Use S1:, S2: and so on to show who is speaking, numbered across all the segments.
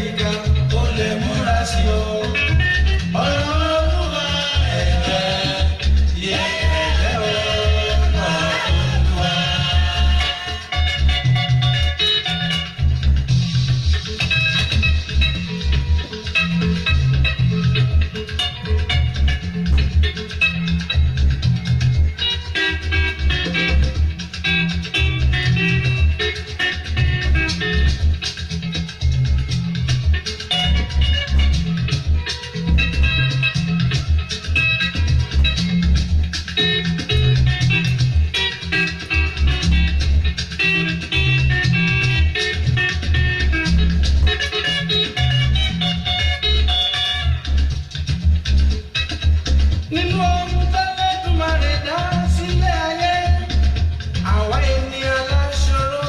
S1: ìka ó lè múra sí o. Ọ̀rọ̀ Olúwa ẹ̀jẹ̀ yẹ̀yẹ̀ ọ̀rọ̀ Olúwa. Nínú ohun tẹ́lẹ̀dùmarè dá sílé ayé, àwa ènìyàn la ṣòro.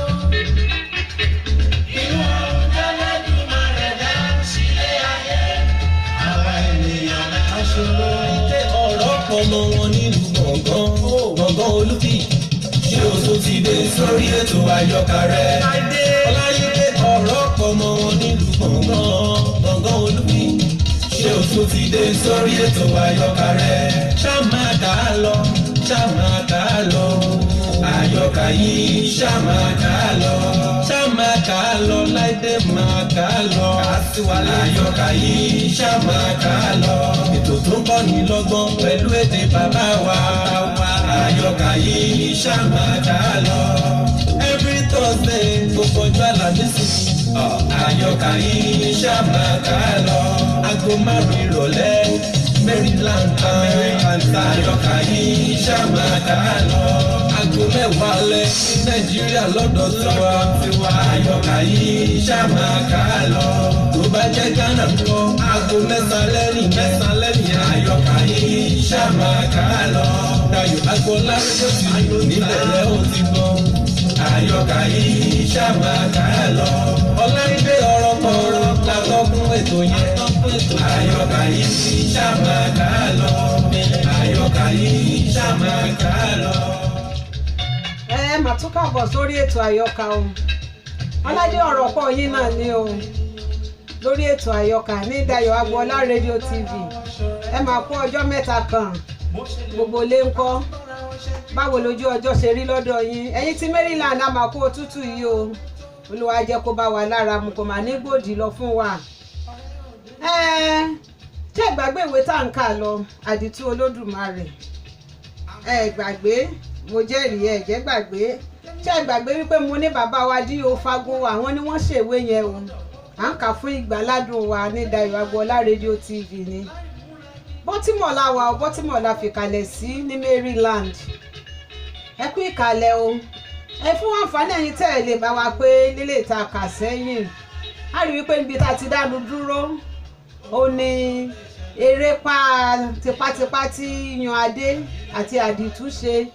S1: Nínú ohun tẹ́lẹ̀dùmarè dá sílé ayé, àwa ènìyàn la ṣòro.
S2: Ọláìdé ọ̀rọ̀ pọ̀ mọ́ wọn nílùú gbọ̀ngàn gbọ̀ngàn Olúfì. Ṣé o tún ti dé sórí ètò àyọkà rẹ̀? Ọláìdé ọ̀rọ̀ pọ̀ mọ́ wọn nílùú gbọ̀ngàn gbọ̀ngàn Olúfì. Ṣé o tún ti dé sórí ètò àyọkà rẹ̀? Ṣá máa kà á lọ, ṣá máa kà á lọ. Àyọkà yìí ṣá máa kà á lọ. Ṣá máa kà á lọ, Láìdé máa kà á lọ. Àyọkà yìí ṣá máa kà á lọ. Ètò tó ń kọ́ni lọ́gbọ́n pẹ̀lú èdè bàbá wa. Àyọkà yìí ṣá máa kà á lọ. Every Thursday gbogbo ọjọ́ Àlàmísì. Àyọkà yìí ṣá máa kà á lọ. Aago 5 ìrọ̀lẹ́ Maryland American àyọkà yìí ṣá máa kà á lọ. Aago 10 alẹ́ ní Nàìjíríà lọ́dọ̀ tiwa. Àyọkà yìí ṣá máa kà á lọ. Tó bá jẹ́ Ghana ńkọ́, aago 9 lẹ́yìn 9 lẹ́yìn àyọkà yìí ṣá máa kà á lọ. Dayọ̀ Agboola rédíò ti níbẹ̀ lẹ́ ò ti gbọ́. Àyọkà yìí ṣá máa kà á lọ. Ọláìdé ọ̀rọ̀ kọ̀ọ̀rọ̀ látọ́kùn ètò yẹn. Àyọkà yìí ṣá máa kà á lọ. Àyọkà yìí ṣá máa kà á lọ.
S3: Ẹ mà tún káàbọ̀ sórí ètò àyọkà o. Ọláìdé ọ̀rọ̀ pọ̀ yín náà ni o lórí ètò àyọkà ní Dayọ̀ Agboola rédíò TV. Ẹ máa kú ọjọ́ mẹ́ta kan, gbogbo ilé ń kọ́. Báwo lójú ọjọ́ ṣe rí lọ́dọ̀ yín? Ẹ̀yin tí Maryland, a máa kú òtútù yìí o. Olúwa jẹ́ kó bá wa lára mu, kò mà ní gbòdì lọ fún wa. Ẹ ṣé ìgbàgbé ìwé tá à ń kà lọ, Àdìtú Olódùmarè? Ẹ gbàgbé, mo jẹ́rìí ẹ jẹ́ gbàgbé. Ṣé ìgbàgbé wípé mo ní bàbá wa D.O. Fagunwa, àwọn ni wọ́n ṣèwé yẹn o. À ń kà fún ìgbàládùn wa ní Dayọ̀ Agboola rédíò TV ni. Baltimore la wà o, Baltimore la fìkàlẹ̀ sí ní Maryland. Ẹ kú ìkàlẹ̀ o. Ẹ fún àǹfààní ẹ̀yin tẹ́ ẹ lè bá wa pé lílé ìta kà sẹ́yìn, a rí wípé níbi tá a ti dánu dúró ó ní erépa tipátipá tí Yan Adé àti Àdìtú ṣe,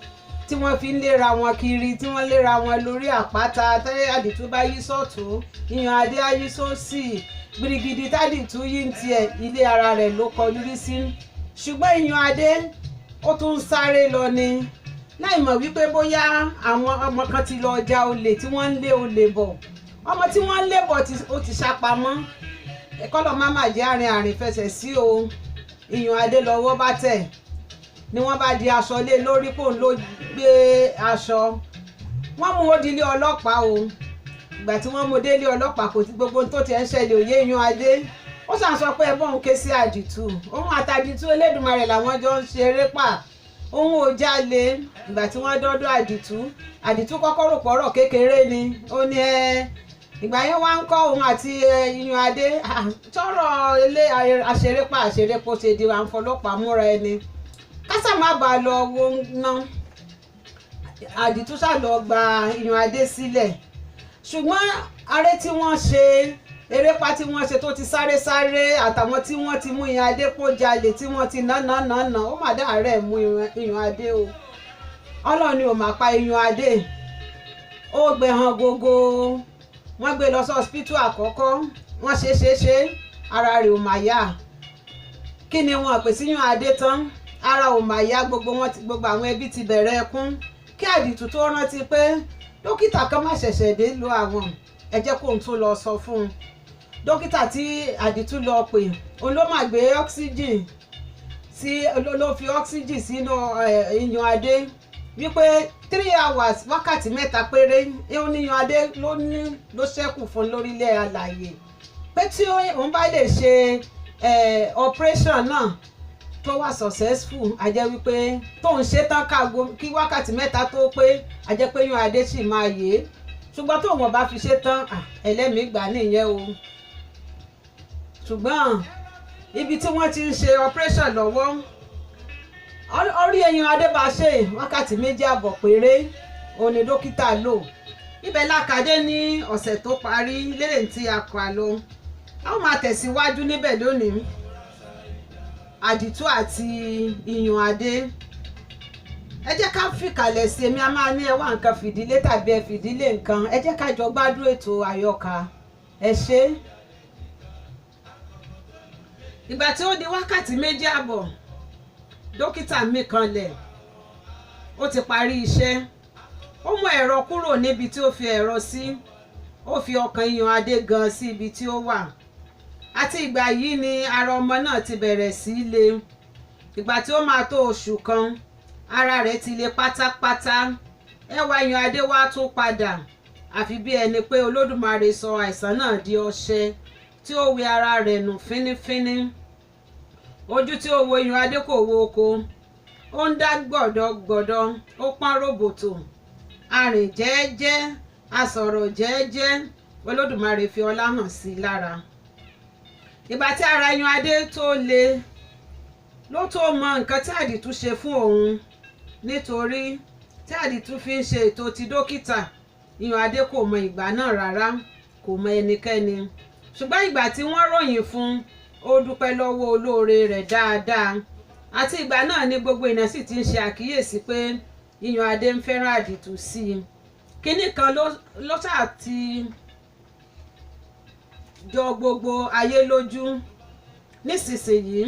S3: tí wọ́n fi ń léra wọn kiri, tí wọ́n léra wọn lórí àpáta. Tẹ́ Àdìtú bá yí sọ́tún, Yan Adé á yí sósì. Gbìrìgìdì tádìtú yí ń tiẹ̀, ilé ara rẹ̀ ló kọjú rí sí. Ṣùgbọ́n Yan Adé ó tún ń sáré lọ ni, láì mọ̀ wípé bóyá àwọn ọmọ kan ti lọ ja olè tí wọ́n ń lé olè bọ̀. Ọmọ tí wọ́n ń lé bọ̀ ó ti sá pamọ́. Kọ́lọ̀ má má jẹ́ àárín àrìn fẹsẹ̀ sí o. Ìyàn Adé lọ́wọ́ bá tẹ̀ ni wọ́n bá di aṣọ lé lórí kó ló gbé aṣọ. Wọ́n mú ó di ilé ọlọ́pàá o. Ìgbà tí wọ́n mú délé ọlọ́pàá, kò tí gbogbo tó ti ẹ̀ ń ṣẹlẹ̀ òye Ìyàn Adé. Ó sàn sọ pé ẹbọn òun ké sí Àdìtú, òun àtàdìtú Elédùmarè làwọn jọ ń ṣeré pa, òun ò jalè. Ìgbà tí wọ́n dọ́dọ̀ Àdìtú, Àdìtú kọ́kọ́ rò pọ̀rọ̀ kékeré ni. Ó ní ẹ ìgbà yẹn wá ń kọ́ òun àti Ìyàn Adé tọrọ ilé àṣerépa àṣerépo ṣe di à ń fọlọ́pàá múra ẹni kásà má bàa lọ wo ná. Àdìtú sá lọ gba Ìyàn Adé sílẹ̀, ṣùgbọ́n aré tí wọ́n ṣe, erépa tí wọ́n ṣe tó ti sáré sáré, àtàwọn tí wọ́n ti mú Ìyàn Adé kó jalè, tí wọ́n ti ná ná ná ná, ó mà dáàárẹ̀ mú Ìyàn Adé o. Ọlọ́run ni ò mà pa Ìyàn Adé. Ó gbé hàn gógó, wọ́n gbé lọ sí hospital àkọ́kọ́, wọ́n ṣe ṣe ṣe, ara rẹ̀ ò mà yá. Kí ni wọn pè sí Ìyàn Adé tán, ara ò mà yá. Gbogbo wọn, gbogbo àwọn ẹbí ti bẹ̀rẹ̀ ẹkún kí Àdìtú tó rántí pé dókítà kan má ṣẹ̀ṣẹ̀ dé lo àwọn, ẹ jẹ́ kóun tún lọ sọ fún un. Dókítà tí Àdìtú lọ pè òun ló máa gbé oxygen sí, ló fi oxygen sínú Iyùn Adé, wípé 3 hours, wákàtí 3 péré ó ní Iyùn Adé ló ní ló ṣẹ́kù fún lórílẹ̀ alàyè, pé tí òun bá lè ṣe operation náà tó wà successful, a jẹ́ wípé tóun ṣe tán kágo kí wákàtí 3 tó pé, a jẹ́ pé Iyùn Adé sì máa yè é. Ṣùgbọ́n tóun ò bá fi ṣe tán, ẹlẹ́mìí gbà nìyẹn o. Ṣùgbọ́n ibi tí wọ́n ti ń ṣe operation lọ́wọ́, orí Iyùn Adé bá ṣe wákàtí 2.5 péré òun ni dókítà lò. Ibẹ̀ lákàdé ní ọ̀sẹ̀ tó parí lérè tí a kọ àlọ́. A ó máa tẹ̀síwájú níbẹ̀ lónìí, Àdìtú àti Iyùn Adé. Ẹ jẹ́ ká fìkàlẹ̀ sí èmi, a máa ní ẹ wá nǹkan fìdílé tàbí ẹ fìdílé nǹkan. Ẹ jẹ́ ká jọ gbádùn ètò àyọkà. Ẹ ṣé. Ìgbà tí ó di wákàtí 2.5, dókítà mi kanlẹ̀, ó ti parí iṣẹ́. Ó mú ẹ̀rọ kúrò níbi tí ó fi ẹ̀rọ sí, ó fi ọkàn Iyùn Adé gan sí ibi tí ó wà. Àti ìgbà yìí ni ara ọmọ náà ti bẹ̀rẹ̀ sí í le. Ìgbà tí ó máa tó oṣù kan, ara rẹ̀ ti le pátápátá. Ẹwà Iyùn Adé wá tún padà, àfi bí ẹni pé Olódùmarè sọ àìsàn náà di ọṣẹ tí ó wẹ ara rẹ̀ nù fínífíní. Ojú tí ó wo Iyùn Adé kò wo oko, ó ń dá gbọ̀dọ̀gbọ̀dọ̀, ó pọ́n róbòtò, arìn jẹ́ẹ́jẹ́, asọ̀rọ̀ jẹ́ẹ́jẹ́. Olódùmarè fi ọlá hàn sí i lára. Ìgbà tí ara Iyùn Adé tó le ló tó mọ nǹkan tí Àdìtú ṣe fún òun, nítorí tí Àdìtú fi ń ṣe ètò ti dókítà, Iyùn Adé kò mọ ìgbà náà rárá, kò mọ ẹnikẹ́ni. Ṣùgbọ́n ìgbà tí wọ́n ròyìn fún un, ó dúpẹ́ lọ́wọ́ olóore rẹ̀ dáadáa. Àti ìgbà náà ni gbogbo èèyàn sì ti ń ṣe àkíyèsí pé Iyùn Adé ń fẹ́ràn Àdìtú sí i. Kínní kan ló ṣáà ti jọ gbogbo ayé lójú nísinsìnyí.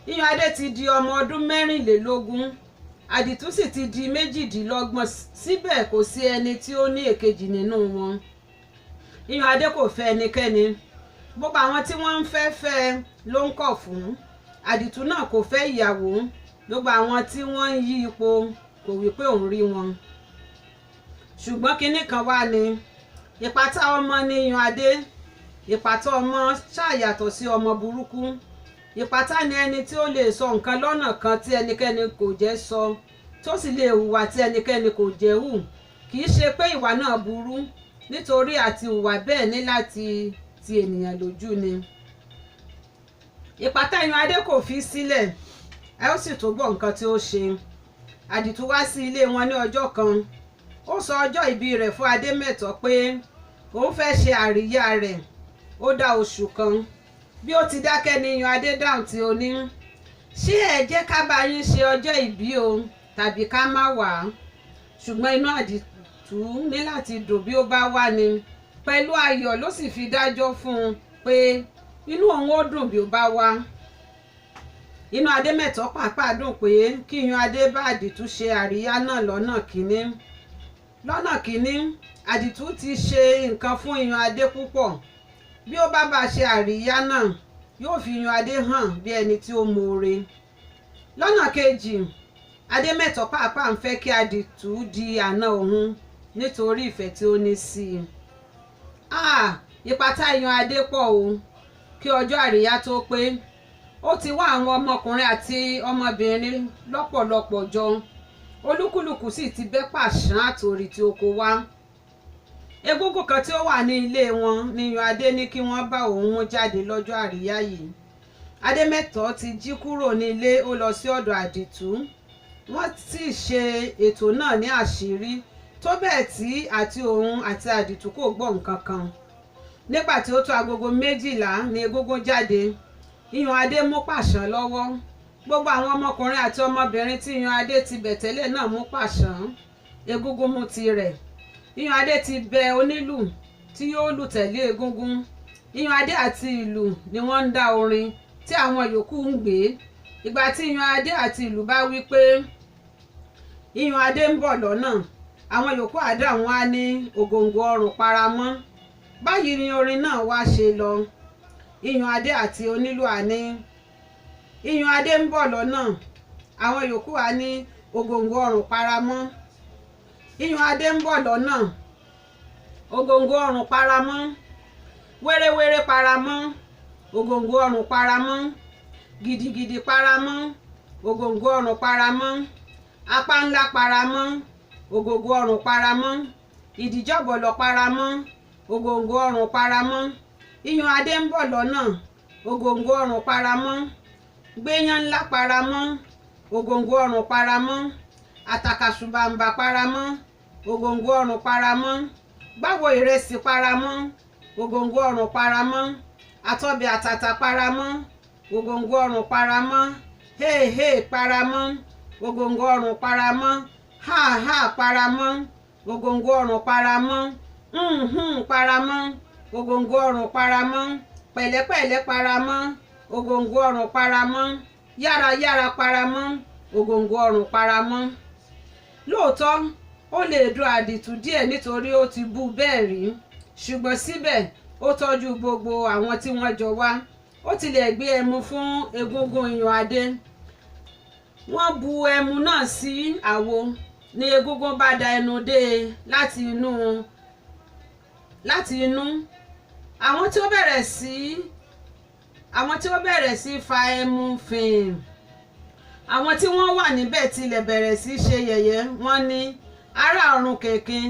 S3: Iyùn Adé ti di ọmọ ọdún 24, Àdìtú sì ti di 28. Síbẹ̀ kò sí ẹni tí ó ní èkejì nínú wọn. Iyùn Adé kò fẹ́ ẹnikẹ́ni. Gbogbo àwọn tí wọ́n ń fẹ́ fẹ́ ló ń kọ̀ fún. Àdìtú náà kò fẹ́ ìyàwó. Gbogbo àwọn tí wọ́n ń yí ipò kò wí pé òun rí wọn. Ṣùgbọ́n kinní kan wá ní ìpátá ọmọ ní Iyùn Adé. Ìpátá ọmọ ṣàyàtọ̀ sí ọmọ burúkú. Ìpátá ni ẹni tí ó lè sọ nǹkan lọ́nà kan tí ẹnikẹ́ni kò jẹ́ sọ, tó sì lè hùwà tí ẹnikẹ́ni kò jẹ́ hù. Kì í ṣe pé ìwà náà burú, nítorí àti hùwà bẹ́ẹ̀ ní láti ti ènìyàn lójú ni. Ìpátá Iyùn Adé kò fi sílẹ̀. Ẹ ó sì tó gbọ́ nǹkan tí ó ṣe. Àdìtú wá sí ilé wọn ní ọjọ́ kan. Ó sọ ọjọ́ ìbí rẹ̀ fún Adémẹ́tọ̀ pé òun fẹ́ ṣe àríyá rẹ̀. Ó dá oṣù kan. Bí ó ti dákẹ́ ní Iyùn Adé dáhùn tí ó ní, ṣé ẹ jẹ́ ká bá yín ṣe ọjọ́ ìbí o tàbí ká má wá? Ṣùgbọ́n inú Àdìtú ní láti dùn bí ó bá wá ni. Pẹ̀lú ayọ̀ ló sì fi dájọ́ fún un pé inú òun ó dùn bí ó bá wá. Inú Adémẹ́tọ̀ pàápàá dùn pé kí Iyùn Adé bá Àdìtú ṣe àríyá náà lọ́nà kínní. Lọ́nà kínní, Àdìtú ti ṣe nǹkan fún Iyùn Adé púpọ̀. Bí ó bá bá ṣe àríyá náà, yóò fi Iyùn Adé hàn bí ẹni tí ó moore. Lọ́nà kejì, Adémẹ́tọ̀ pàápàá ń fẹ́ kí Àdìtú di àna òun nítorí ìfẹ́ tí ó ní sí i. Ìpátá Iyùn Adé pọ̀ o. Kí ọjọ́ àríyá tó pé, ó ti wá àwọn ọmọkùnrin àti ọmọbìnrin lọ́pọ̀lọpọ̀ jọ. Olúkúlùkù sì ti bẹ́ pàṣán àtòrí tí ó kó wá. Egúngún kan tí ó wà ní ilé wọn ní Iyùn Adé ní kí wọ́n bá òun mú jáde lọ́jọ́ àríyá yìí. Adémẹ́tọ̀ ti jí kúrò ní ilé, ó lọ sí ọ̀dọ̀ Àdìtú. Wọ́n sì ṣe ètò náà ní àṣírí tó bẹ́ẹ̀ tí àti òun àti Àdìtú kò gbọ́ nǹkan kan. Nígbà tí ó tó agogo 12 ni egúngún jáde. Iyùn Adé mú pàṣán lọ́wọ́. Gbogbo àwọn ọmọkùnrin àti ọmọbìnrin tí Iyùn Adé ti bẹ̀ tẹ́lẹ̀ náà mú pàṣán. Egúngún mú tirẹ̀. Iyùn Adé ti bẹ onílù tí yóò lù tẹ̀lé egúngún. Iyùn Adé àti ìlù ni wọ́n ń dá orin tí àwọn yòókù ń gbé. Ìgbà tí Iyùn Adé àti ìlù bá wí pé Iyùn Adé ń bọ̀ lọ́nà, àwọn yòókù àdá wọn á ní ògòǹgò ọrùn paramọ́. Báyìí ni orin náà wá ṣe lọ. Iyùn Adé àti onílù á ní Iyùn Adé ń bọ̀ lọ́nà. Àwọn yòókù á ní ògòǹgò ọrùn paramọ́. Iyùn Adé ń bọ̀ lọ́nà, ògòǹgò ọrùn paramọ́, wéréwéré paramọ́, ògòǹgò ọrùn paramọ́, gidigidi paramọ́, ògòǹgò ọrùn paramọ́, apá ńlá paramọ́, ògòǹgò ọrùn paramọ́, ìdíjọ́bọ̀lọ̀ paramọ́, ògòǹgò ọrùn paramọ́. Iyùn Adé ń bọ̀ lọ́nà, ògòǹgò ọrùn paramọ́, gbéyán ńlá paramọ́, ògòǹgò ọrùn paramọ́, àtàkàṣùbàǹbà paramọ́, ògòǹgò ọrùn paramọ́, gbáwo ìrẹsì paramọ́, ògòǹgò ọrùn paramọ́, àtọbẹ̀ àtàtà paramọ́, ògòǹgò ọrùn paramọ́, héèhéè paramọ́, ògòǹgò ọrùn paramọ́, háàháà paramọ́, ògòǹgò ọrùn paramọ́, hùn paramọ́, ògòǹgò ọrùn paramọ́, pẹ̀lẹ́pẹ̀lẹ́ paramọ́, ògòǹgò ọrùn paramọ́, yárayára paramọ́, ògòǹgò ọrùn paramọ́. Lóòótọ́ ó lè dùn àdìtú díẹ̀ nítorí ó ti bú bẹ́ẹ̀ rí, ṣùgbọ́n síbẹ̀ ó tọ́jú gbogbo àwọn tí wọ́n jọ wá. Ó tilẹ̀ gbé ẹmu fún egúngún Iyùn Adé. Wọ́n bu ẹmu náà sí àwo ní egúngún bá da ẹnu dé e láti inú. Àwọn tí ó bẹ̀rẹ̀ sí fa ẹmu fìn. Àwọn tí wọ́n wà níbẹ̀ tilẹ̀ bẹ̀rẹ̀ sí ṣe yẹ̀yẹ́. Wọ́n ní, "Ará ọ̀run kèkin,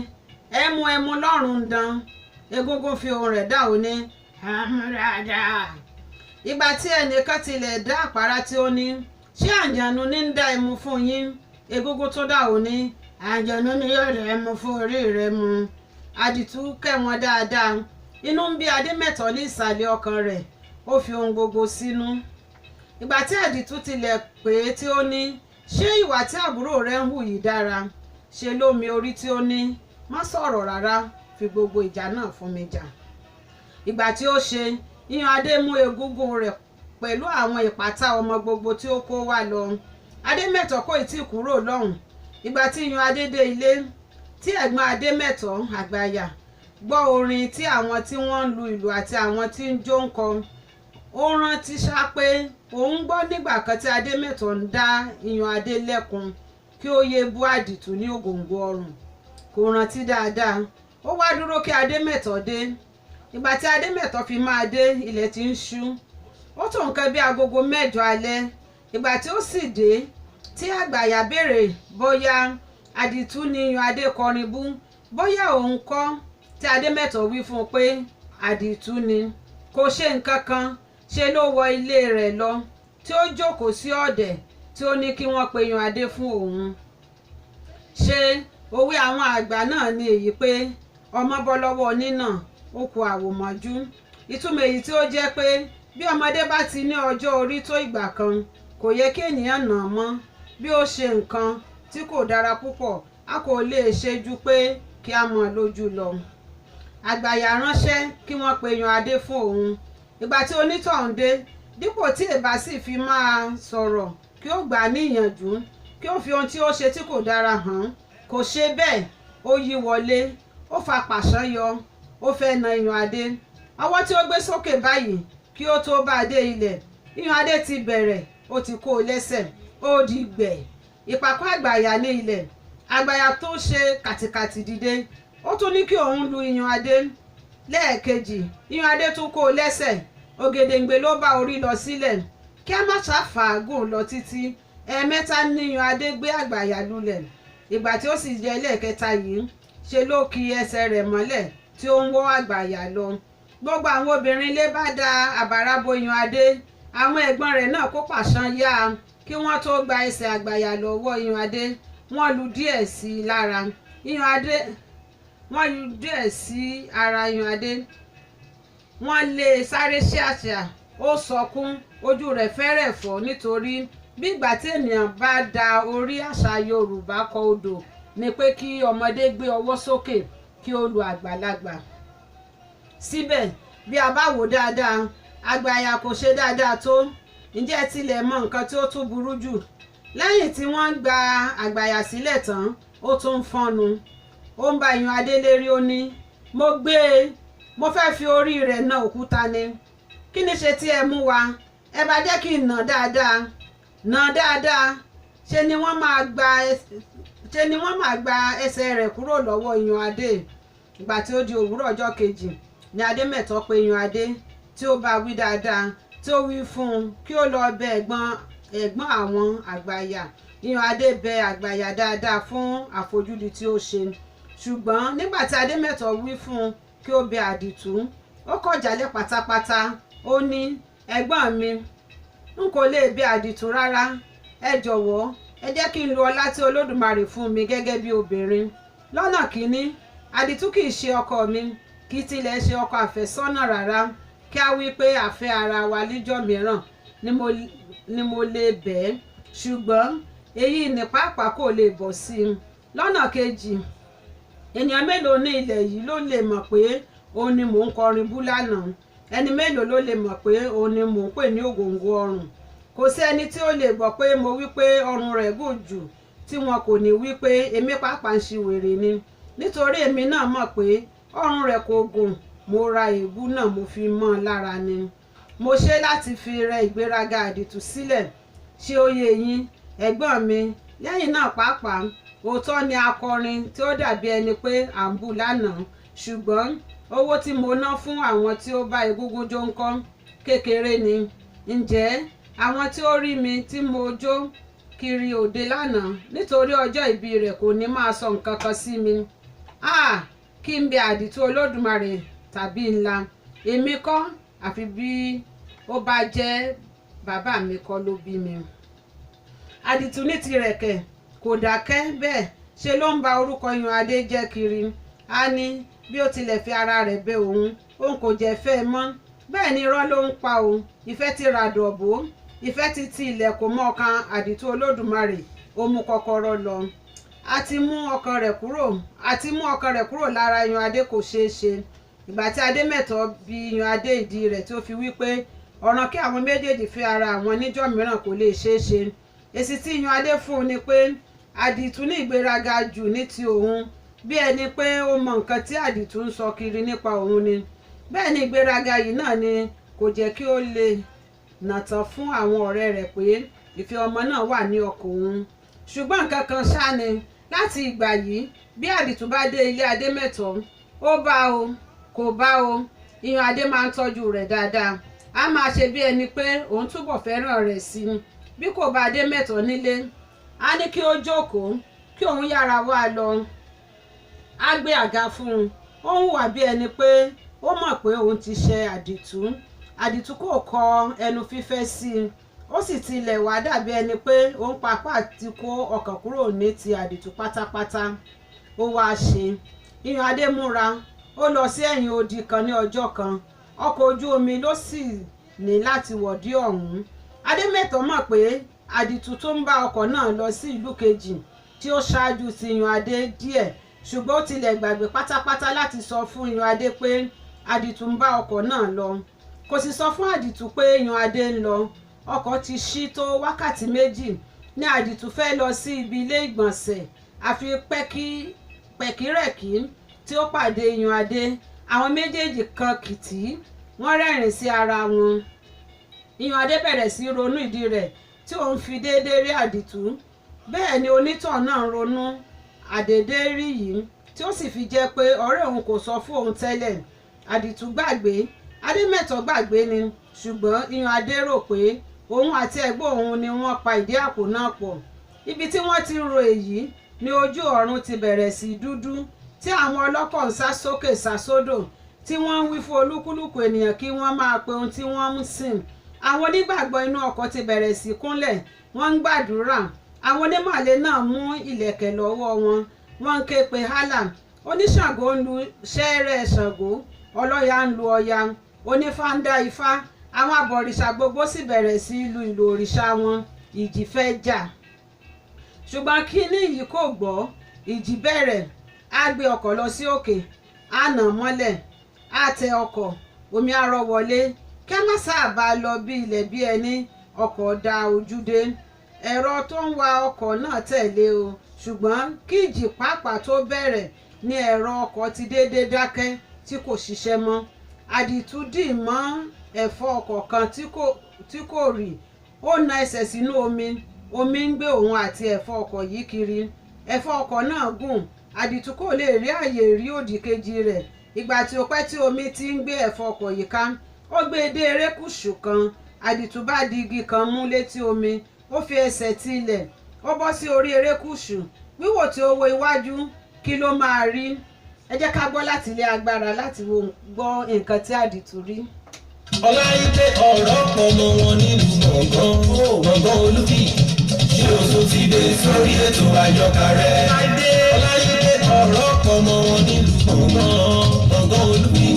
S3: ẹmu ẹmu lọ́rùn dán." Egúngún fi ohùn rẹ̀ dá, ó ní, "Àmúradà." Ìgbà tí ẹnìkan tilẹ̀ dá àpárá tí ó ní, "Ṣé àǹjànú ní ń dá ẹmu fún yín?" Egúngún tó dá, ó ní, "Àǹjànú ni yóò rẹ̀ ẹmu fún orí rẹ̀ mu." Àdìtú kẹ́ wọn dáadáa. Inú ń bí Adémẹ́tọ̀ ní ìsàlẹ̀ ọkàn rẹ̀, ó fi ohun gbogbo sínú. Ìgbà tí àdìtú tilẹ̀ pé tí ó ní, "Ṣé ìwà tí àbúrò rẹ̀ ń hù yìí dára?" Ṣe ló mi orí tí ó ní, "Má sọ̀rọ̀ rárá, fi gbogbo ìjà náà fún mi jà." Ìgbà tí ó ṣe, Iyùn Adé mú egúngún rẹ̀ pẹ̀lú àwọn ìpátá ọmọ gbogbo tí ó kó wá lọ. Adémẹ́tọ̀ kò tí ì kúrò lọ́hùn. Ìgbà tí Iyùn Adé dé ilé, tí ẹ̀gbọ́n Adémẹ́tọ̀, Àgbàyà, gbọ́ orin tí àwọn tí wọ́n ń lu ìlù àti àwọn tí ń jó ń kọ, ó rántí ṣá pé òun gbọ́ nígbà kan tí Adémẹ́tọ̀ ń dá Iyùn Adé lẹ́kun kí ó yéé bú àdìtú ní ògòǹgò ọrùn. Kò rántí dáadáa. Ó wá dúró kí Adémẹ́tọ̀ dé. Ìgbà tí Adémẹ́tọ̀ fi máa dé, ilẹ̀ ti ń ṣú. Ó tó nǹkan bí agogo 8 alẹ́. Ìgbà tí ó sì dé, tí Àgbàyà béèrè bóyá àdìtú ni Iyùn Adé kọrin bú, bóyá òun kọ́, tí Adémẹ́tọ̀ wí fún un pé àdìtú ni, kò ṣe nǹkan kan. Ṣe ló wọ ilé rẹ̀ lọ, tí ó jókòó sí ọ̀dẹ̀, tí ó ní kí wọ́n pe Iyùn Adé fún òun. Ṣé òwe àwọn àgbà náà ni èyí pé ọmọ bọ́ lọ́wọ́ onínà, ó kù àwòmọ́jú? Ìtumọ̀ èyí tí ó jẹ́ pé bí ọmọdé bá ti ní ọjọ́ orí tó ìgbà kan, kò yẹ kí ènìyàn nà án mọ́. Bí ó ṣe nǹkan tí kò dára púpọ̀, a kò lè ṣe ju pé kí a mọ̀ lójú lọ. Àgbàyà ránṣẹ́ kí wọ́n pe Iyùn Adé fún òun. Ìgbà tí onítọ̀hún dé, dípò tí èbá sì fi máa sọ̀rọ̀ kí ó gbà á ní ìyànjú, kí ó fi ohun tí ó ṣe tí kò dára hàn, kò ṣe bẹ́ẹ̀. Ó yí wọlé, ó fa pàṣán yọ, ó fẹ́ na Iyùn Adé. Ọwọ́ tí ó gbé sókè báyìí, kí ó tó bá a dé ilẹ̀, Iyùn Adé ti bẹ̀rẹ̀, ó ti kó o lẹ́sẹ̀, ó di gbẹ̀. Ìpàkọ́ Àgbàyà ní ilẹ̀. Àgbàyà tó ṣe kàtìkàtì dìde, ó tún ní kí òun lu Iyùn Adé lẹ́ẹ̀kejì. Iyùn Adé tún kó o lẹ́sẹ̀, ògèdèǹgbè ló bá orí lọ sílẹ̀. Kí a má ṣàfàágùn lọ títí, 3 ní Iyùn Adé gbé Àgbàyà lulẹ̀. Ìgbà tí ó sì jẹ́ lẹ́ẹ̀kẹta yìí, ṣe ló ki ẹsẹ̀ rẹ̀ mọ́lẹ̀ tí ó ń wọ́ Àgbàyà lọ. Gbogbo àwọn obìnrin ilé bá da àbàrá bo Iyùn Adé. Àwọn ẹ̀gbọ́n rẹ̀ náà kó pàṣán yá a. Kí wọ́n tó gba ẹsẹ̀ Àgbàyà lọ́wọ́ Iyùn Adé, wọ́n lu díẹ̀ sí i lára Iyùn Adé, wọ́n lu díẹ̀ sí ara Iyùn Adé, wọ́n lé e sáré ṣíàṣìà. Ó sọkún, ojú rẹ̀ fẹ́rẹ̀ fọ́, nítorí bí ìgbà tí ènìyàn bá da orí àṣà Yorùbá kọ odò ni pé kí ọmọdé gbé ọwọ́ sókè kí ó lu àgbàlagbà. Síbẹ̀, bí a bá wò dáadáa, Àgbàyà kò ṣe dáadáa tó. Ǹjẹ́ ẹ tilẹ̀ mọ nǹkan tí ó tún burú jù? Lẹ́yìn tí wọ́n gba Àgbàyà sílẹ̀ tán, ó tún ń fọ́nu, ó ń bá Iyùn Adé lérí. Ó ní, "Mo gbé e, mo fẹ́ fi orí rẹ̀ na òkúta ni." Kí ni ṣe tí ẹ mú wa? Ẹ bá jẹ́ kí n nà dáadáa, nà dáadáa. Ṣe ni wọ́n máa gba ẹsẹ̀ rẹ̀ kúrò lọ́wọ́ Iyùn Adé. Ìgbà tí ó di òwúrọ̀ ọjọ́ kejì ni Adémẹ̀tọ́ pe Iyùn Adé, tí ó bá wí dáadáa, tí ó wí fún un kí ó lọ bẹ ẹ̀gbọ́n àwọn àgbàyà. Iyùn Adé bẹ àgbàyà dáadáa fún àfojúdi tí ó ṣe. Ṣùgbọ́n nígbà tí Adémẹ̀tọ́ wí fún un kí ó bẹ Àdìtú, ó kọ̀ jálẹ̀ pátápátá. Ó ní, ẹ̀gbọ́n mi, n kò lè bẹ Àdìtú rárá. Ẹ jọ̀wọ́, ẹ jẹ́ kí n lo ọlá tí Olódùmarè fún mi gẹ́gẹ́ bí obìnrin. Lọ́nà kínní, Àdìtú kì í ṣe ọkọ mi, kì í tilẹ̀ ṣe ọkọ àfẹ́sọ́nà rárá. Kí a wí pé àfẹ́ ara wa níjọ́ mìíràn ni mo lè bẹ̀ ẹ́, ṣùgbọ́n èyí ní pàápàá kò lè bọ̀ sí i. Lọ́nà kejì, ènìyàn mélòó ní ilẹ̀ yìí ló lè mọ̀ pé òun ni mò ń kọrin bú lánàá? Ẹni mélòó ló lè mọ̀ pé òun ni mò ń pè ní ògòǹgò ọrùn? Kò sí ẹni tí ó lè gbọ́ pé mo wí pé ọrùn rẹ̀ gùn jù tí wọn kò ní wí pé èmi pàápàá ń ṣi wèrè ni. Nítorí èmi náà mọ̀ pé ọrùn rẹ̀ kò gùn, mo ra èébú náà mo fi mọ́ ọ lára ni. Mo ṣe láti fi rẹ ìgbéraga Àdìtú sílẹ̀. Ṣé ó yé yín, ẹ̀gbọ́n mi? Lẹ́yìn náà pàápàá, òótọ́ ni akọrin tí ó dàbí ẹni pé à ń bú lánàá, ṣùgbọ́n owó tí mo ná fún àwọn tí ó bá egúngún jó ńkọ́? Kékeré ni. Ǹjẹ́ àwọn tí ó rí mi tí mo jó kiri òde lánàá nítorí ọjọ́ ìbí rẹ̀ kò ní máa sọ nǹkan kan sí mi? Ah, kí n bẹ Àdìtú Olódùmarè tàbí ńlá. Èmi kọ́, àfi bí ó bá jẹ́ bàbá mi kọ́ ló bí mi. Àdìtú ní tirẹ̀ kẹ̀ kò dákẹ́ bẹ́ẹ̀, ṣe ló ń ba orúkọ Iyùn Adé jẹ́ kiri. A ní bí ó tilẹ̀ fi ara rẹ̀ bẹ òun, òun kò jẹ́ fẹ́ ẹ mọ́. Bẹ́ẹ̀ ni irọ́ ló ń pa o. Ìfẹ́ ti ràdọ̀ bò, ìfẹ́ ti ti ilẹ̀ kò mọ́ ọkàn Àdìtú Olódùmarè, ó mú kọ́kọ́rọ́ lọ. A ti mú ọkàn rẹ̀ kúrò, àti mú ọkàn rẹ̀ kúrò lára Iyùn Adé kò ṣeé ṣe. Ìgbà tí Adémẹ̀tọ́ bi Iyùn Adé ìdí rẹ̀ tí ó fi wí pé ọ̀ràn kí àwọn méjèèjì fi ara àwọn níjọ́ mìíràn kò lè ṣeé ṣe. Èsì tí Iyùn Adé fún un ni pé Àdìtú ní ìgbéraga jù ní ti òun, bí ẹni pé ó mọ nǹkan tí Àdìtú ń sọ kiri nípa òun ni. Bẹ́ẹ̀ ni ìgbéraga yìí náà ni kò jẹ́ kí ó lè nàtàn fún àwọn ọ̀rẹ́ rẹ̀ pé ìfẹ́ ọmọ náà wà ní ọkàn òun. Ṣùgbọ́n nǹkan kan ṣá ni, láti ìgbà yìí bí Àdìtú bá dé ilé Adémẹ̀tọ́, ó bá o kò bá o, Iyùn Adé máa ń tọ́jú rẹ̀ dáadáa. A máa ṣe bí ẹni pé òun túbọ̀ fẹ́ràn rẹ̀ sí i. Bí kò bá Adémẹ̀tọ́ nílé, a ní kí ó jókòó, kí òun yára wá lọ. A gbé àga fún un. Ó ń hùwà bí ẹni pé ó mọ̀ pé òun ti ṣe Àdìtú. Àdìtú kò kọ ẹnu fífẹ́ sí i. Ó sì tilẹ̀ wá dàbí ẹni pé òun pàápàá ti kó ọkàn kúrò ní ti Àdìtú pátápátá. Ó wá ṣe. Iyùn Adé múra, ó lọ sí ẹ̀yìn odi kan ní ọjọ́ kan. Ọkọ̀ ojú omi ló sì ní láti wọ̀ dé ọ̀hún. Adémẹ̀tọ́ mọ̀ pé Àdìtú tó ń bá ọkọ̀ náà lọ sí ìlú kejì tí ó ṣáájú ti Iyùn Adé díẹ̀, ṣùgbọ́n ó tilẹ̀ gbàgbé pátápátá láti sọ fún Iyùn Adé pé Àdìtú ń bá ọkọ̀ náà lọ. Kò sì sọ fún Àdìtú pé Iyùn Adé ń lọ. Ọkọ̀ ti ṣí tó wákàtí méjì ní Àdìtú fẹ́ lọ sí ibi ilé ìgbọ̀nsẹ̀, àfi pẹ̀kírẹ̀kí tí ó pàdé Iyùn Adé. Àwọn méjèèjì kan kìtì, wọ́n rẹ́rìn sí ara wọn. Iyùn Adé bẹ̀rẹ̀ sí ronú ìdí rẹ̀ tí òun fi déédéé rí Àdìtú. Bẹ́ẹ̀ ni onítàn náà ń ronú àdédé rí yìí tí ó sì fi jẹ́ pé ọ̀rẹ́ òun kò sọ fún òun tẹ́lẹ̀. Àdìtú gbàgbé, Adémẹ̀tọ́ gbàgbé ni, ṣùgbọ́n Iyùn Adé rò pé òun àti ẹ̀gbọ́n òun ni wọ́n pa ìdí àpò náà pọ̀. Ibi tí wọ́n ti ń ro èyí ni ojú ọ̀run ti bẹ̀rẹ̀ sí dúdú, tí àwọn ọlọ́kọ̀ ń sá sókè sá sódò, tí wọ́n ń wí fún olúkúlùkù ènìyàn kí wọ́n máa pe ohun tí wọ́n ń sìn. Àwọn onígbàgbọ́ inú ọkọ̀ ti bẹ̀rẹ̀ sí kúnlẹ̀, wọ́n ń gbàdúrà. Àwọn onímọ̀lé náà mú ìlẹ̀kẹ̀ lọ́wọ́ wọn, wọ́n ń ké pe Hálà. Oníṣàngó ń lu ṣẹ́ẹ́rẹ́ Ṣàngó, ọlọ́ya ń lu Ọya, onífá ń dá ifá. Àwọn abọ̀rìṣà gbogbo sì bẹ̀rẹ̀ sí lu ìlù òrìṣà wọn. Ìjì fẹ́ jà, ṣùgbọ́n kínní yìí kò gbọ́. Ìjì bẹ̀rẹ̀, á gbé ọkọ̀ lọ sí òkè, á nà mọ́lẹ̀, á tẹ ọkọ̀, omi á rọ́ wọlé. Kí a má sáà lọ bí ilẹ̀ bí ẹni, ọkọ̀ da ojú dé. Ẹ̀rọ tó ń wa ọkọ̀ náà tẹ̀lé o, ṣùgbọ́n kí ìjì pàápàá tó bẹ̀rẹ̀ ni ẹ̀rọ ọkọ̀ ti déédéé dákẹ́ tí kò ṣiṣẹ́ mọ́. Àdìtú dì mọ́ ẹ̀fọ́ ọkọ̀ kan tí kò rì. Ó na ẹsẹ̀ sínú omi, omi ń gbé òun àti ẹ̀fọ́ ọkọ̀ yìí kiri. Ẹ̀fọ́ ọkọ̀ náà gùn, àdìtú kò lè rí àyè rí òdì kejì rẹ̀. Ìgbà tí ó pẹ́ tí omi ti ń gbé ẹ̀fọ́ ọkọ̀ yìí ká, ó gbé e dé erékùṣù kan. Àdìtú bá di igi kan mú létí omi, ó fi ẹsẹ̀ ti ilẹ̀, ó bọ́ sí orí erékùṣù. Wíwò tí ó wo iwájú, kí ló máa rí? Ẹ jẹ́ ká gbọ́ láti ilé agbára láti gbọ́ nǹkan tí àdìtú rí.
S2: Ọláyídé ọ̀rọ̀ pọ̀ mọ́ wọn nílùú gbọ̀ngàn, gbọ̀ngàn Olúfì. Ṣé o tún ti dé sórí ètò àyọkà rẹ̀? Ọláyídé ọ̀rọ̀ pọ̀ mọ́ wọn nílùú gbọ̀ngàn, gbọ̀ngàn Olúfì.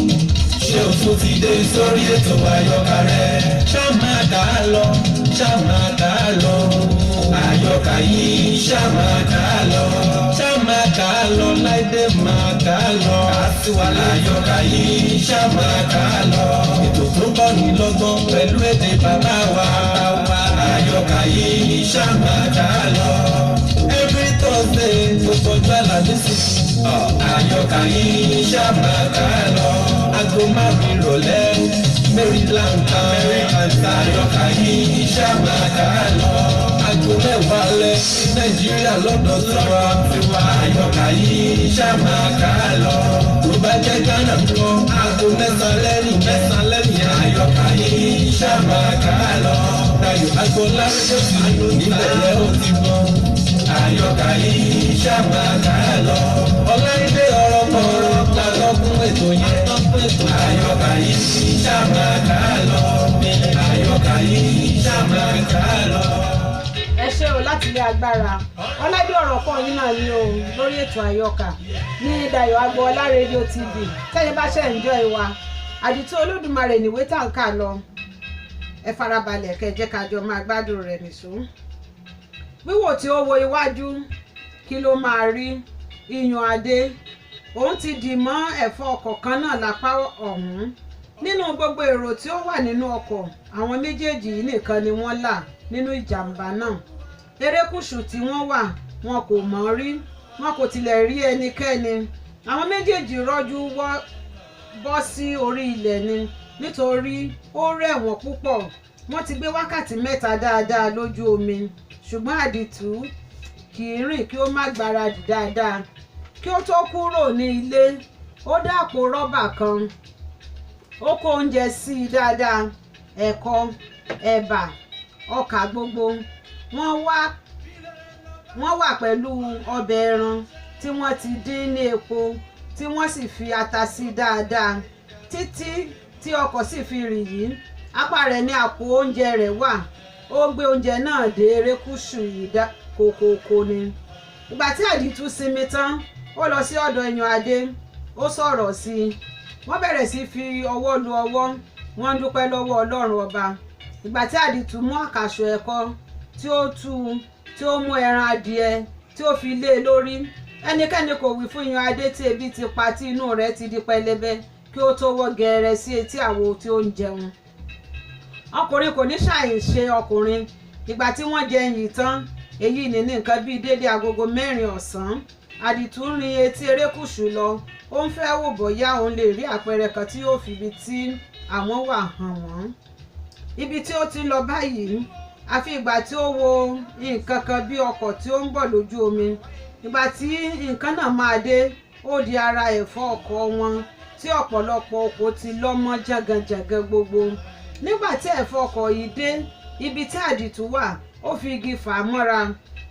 S2: Ṣé o tún ti dé sórí ètò àyọkà rẹ̀? Ṣá máa kà á lọ, ṣá máa kà á lọ. Àyọkà yìí ṣá máa kà á lọ. Ṣá máa kà á lọ, Láìdé máa kà á lọ. Àyọkà yìí ṣá máa kà á lọ. Ètò tó kọ́ ni lọ́gbọ́n pẹ̀lú èdè bàbá wa. Àyọkà yìí ṣá máa kà á lọ. Every Thursday gbogbo ọjọ́ Àlàmísì. Àyọkà yìí ṣá máa kà á lọ. Aago 5 ìrọ̀lẹ́ Maryland American. Àyọkà yìí ṣá máa kà á lọ. Aago 10 alẹ́ Nàìjíríà lọ́dọ̀ tiwa. Àyọkà yìí ṣá máa kà á lọ. Tó bá jẹ́ Ghana lọ, aago 9 lẹ́yìn 9 lẹ́yìn. Àyọkà yìí ṣá máa kà á lọ. Dayọ̀ Agboola rédíò sí níbẹ̀ yẹn ó ti gbọ́. Àyọkà yìí ṣá máa kà á lọ. Ọláìdé ọ̀rọ̀ kọ̀ọ̀rọ̀ látọ́kùn ètò yẹn. Àyọkà yìí ṣá máa kà á lọ. Àyọkà yìí ṣá máa kà á lọ.
S3: Ẹ ṣé o láti ilé agbára. Ọláìdé ọ̀rọ̀ pọ̀ yín náà ní o lórí ètò àyọkà ní Dayọ̀ Agboola rédíò TV. Tẹ́yìn bá ṣe ń jọ ìwà àdìtú Olódùmarè níwé tá ń kà lọ. Ẹ farabalẹ̀ kẹ́ jẹ́ ká jọ máa gbádùn rẹ̀ nìṣó. Wíwò tí ó wo iwájú, kí ló máa rí? Iyùn Adé òun ti dì mọ́ ẹ̀fọ́ ọkọ̀ kan náà lápá ọ̀hún. Nínú gbogbo èrò tí ó wà nínú ọkọ̀, àwọn méjèèjì yìí nìkan ni wọ́n là nínú ìjàmbá náà. Erékùṣù tí wọ́n wà, wọn kò mọ̀ rí, wọn kò tilẹ̀ rí ẹnikẹ́ni. Àwọn méjèèjì rọ́jú bọ́ sí orí ilẹ̀ ni nítorí ó rẹ̀ wọ́n púpọ̀. Wọ́n ti gbé wákàtí 3 dáadáa lójú omi, ṣùgbọ́n àdìtú kì í rìn kí ó má gbáradì dáadáa. Kí ó tó kúrò ní ilé, ó dá àpò rọ́bà kan, ó kó oúnjẹ sí i dáadáa, ẹ̀kọ, ẹ̀bà, ọkà gbogbo. Wọ́n wà pẹ̀lú ọbẹ̀ ẹran tí wọ́n ti dín ní epo tí wọ́n sì fi ata sí dáadáa títí tí ọkọ̀ sì fi rì yìí. Apá rẹ̀ ní àpò oúnjẹ rẹ̀ wà. Ó gbé oúnjẹ náà dé erékùṣù yìí kòkòkò ni. Ìgbà tí àdìtú sinmi tán, ó lọ sí ọ̀dọ̀ Iyùn Adé, ó sọ̀rọ̀ sí i. Wọ́n bẹ̀rẹ̀ sí fi ọwọ́ lu ọwọ́, wọ́n ń dúpẹ́ lọ́wọ́ Ọlọ́run ọba. Ìgbà tí àdìtú mú àkàsọ ẹ̀kọ tí ó tú tí ó mú ẹran adìẹ tí ó fi lé e lórí, ẹnikẹ́ni kò wí fún Iyùn Adé tí ebi ti pa tí inú rẹ̀ ti di pẹlẹbẹ kí ó tó wọ́ gẹẹrẹ sí etí àwo tí ó ń jẹun. Ọkùnrin kò ní ṣàì ṣe ọkùnrin. Ìgbà tí wọ́n jẹ yìí tán, èyí ní nǹkan bíi déédéé agogo 4 ọ̀sán. Àdìtú rin etí erékùṣù lọ, ó ń fẹ́ wò bóyá òun lè rí àpẹẹrẹ kan tí yóò fi ibi tí àwọn wà hàn wọ́n. Ibi tí ó ti ń lọ báyìí, àfi ìgbà tí ó wo nǹkan kan bí ọkọ̀ tí ó ń bọ̀ lójú omi. Ìgbà tí nǹkan náà máa dé, ó di ara ẹ̀fọ́ ọkọ̀ wọn tí ọ̀pọ̀lọpọ̀ oko ti lọ́ mọ́ jàngànjàngàn gbogbo. Nígbà tí ẹ̀fọ́ ọkọ̀ yìí dé ibi tí àdìtú wà, ó fi igi fà á mọ́ra.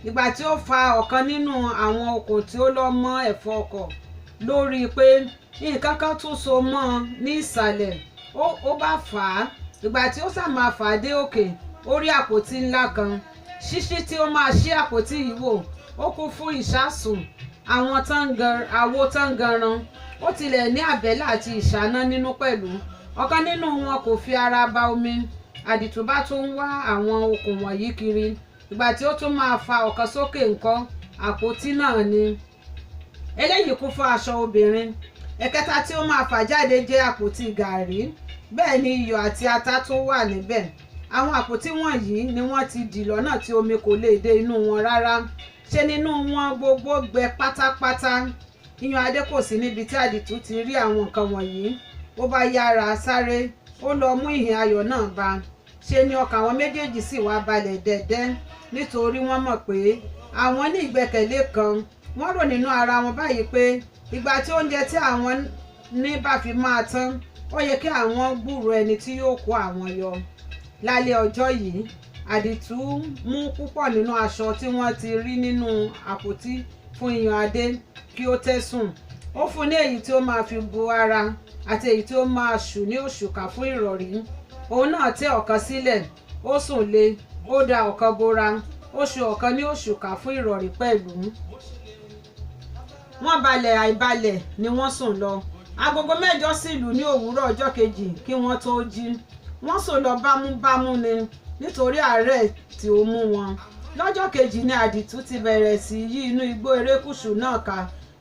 S3: Ìgbà tí ó fa ọ̀kan nínú àwọn okùn tí ó lọ́ mọ́ ẹ̀fọ́ ọkọ̀ lórí pé nǹkan kan tún so mọ́ ọ ní ìsàlẹ̀, ó bá fà á. Ìgbà tí ó sà máa fà á dé òkè, ó rí àpótí ńlá kan. Ṣíṣí tí ó máa ṣí àpótí yìí wò, ó kún fún ìṣasùn àwọn àwo táǹgànran. Ó tilẹ̀ ní àbẹ́là àti ìṣáná nínú pẹ̀lú. Ọ̀kan nínú wọn kò fi ara ba omi. Àdìtú bá tún ń wá àwọn okùn wọ̀nyí kiri. Ìgbà tí ó tún máa fa ọ̀kan sókè ńkọ́, àpótí náà ni. Eléyìí kún fún aṣọ obìnrin. Ẹ̀kẹta tí ó máa fà jáde jẹ́ àpótí gàárì. Bẹ́ẹ̀ ni iyọ̀ àti ata tún wà níbẹ̀. Àwọn àpótí wọ̀nyí ni wọ́n ti dì lọ́nà tí omi kò lè dé inú wọn rárá. Ṣe nínú wọn gbogbo gbẹ pátápátá. Iyùn Adé kò sí níbi tí àdìtú ti rí àwọn nǹkan wọ̀nyí. Ó bá yára sáré Ó lọ mú ìhìn ayọ̀ náà bá. Ṣe ni ọkàn àwọn méjèèjì sì wá balẹ̀ dẹ̀dẹ̀, nítorí wọ́n mọ̀ pé àwọn ní ìgbẹ́kẹ̀lé kan. Wọ́n rò nínú ara wọn báyìí pé ìgbà tí oúnjẹ tí àwọn ní bá fi máa tán, ó yẹ kí àwọn gbúròó ẹni tí yóò kó àwọn yọ. Lálẹ́ ọjọ́ yìí, Àdìtú mú púpọ̀ nínú aṣọ tí wọ́n ti rí nínú àpótí fún Iyànadé kí ó tẹ́sùn. Ó fún ní èyí tí ó máa fi bo ara àti èyí tí ó máa ṣù ní òṣùkà fún ìrọ̀rí. Òun náà tẹ́ ọ̀kan sílẹ̀, ó sùn lé, ó da ọ̀kan bora, ó ṣù ọ̀kan ní òṣùkà fún ìrọ̀rí pẹ̀lú. Wọ́n balẹ̀ àìbalẹ̀ ni wọ́n sùn lọ. Agogo 8 sì lù ní òwúrọ̀ ọjọ́ kejì kí wọ́n tó jí. Wọ́n sùn lọ bámúbámú ni nítorí àárẹ̀ tí ó mú wọn. Lọ́jọ́ kejì ni Àdìtú ti bẹ̀rẹ̀ sí yí inú igbó erékùṣù náà ká,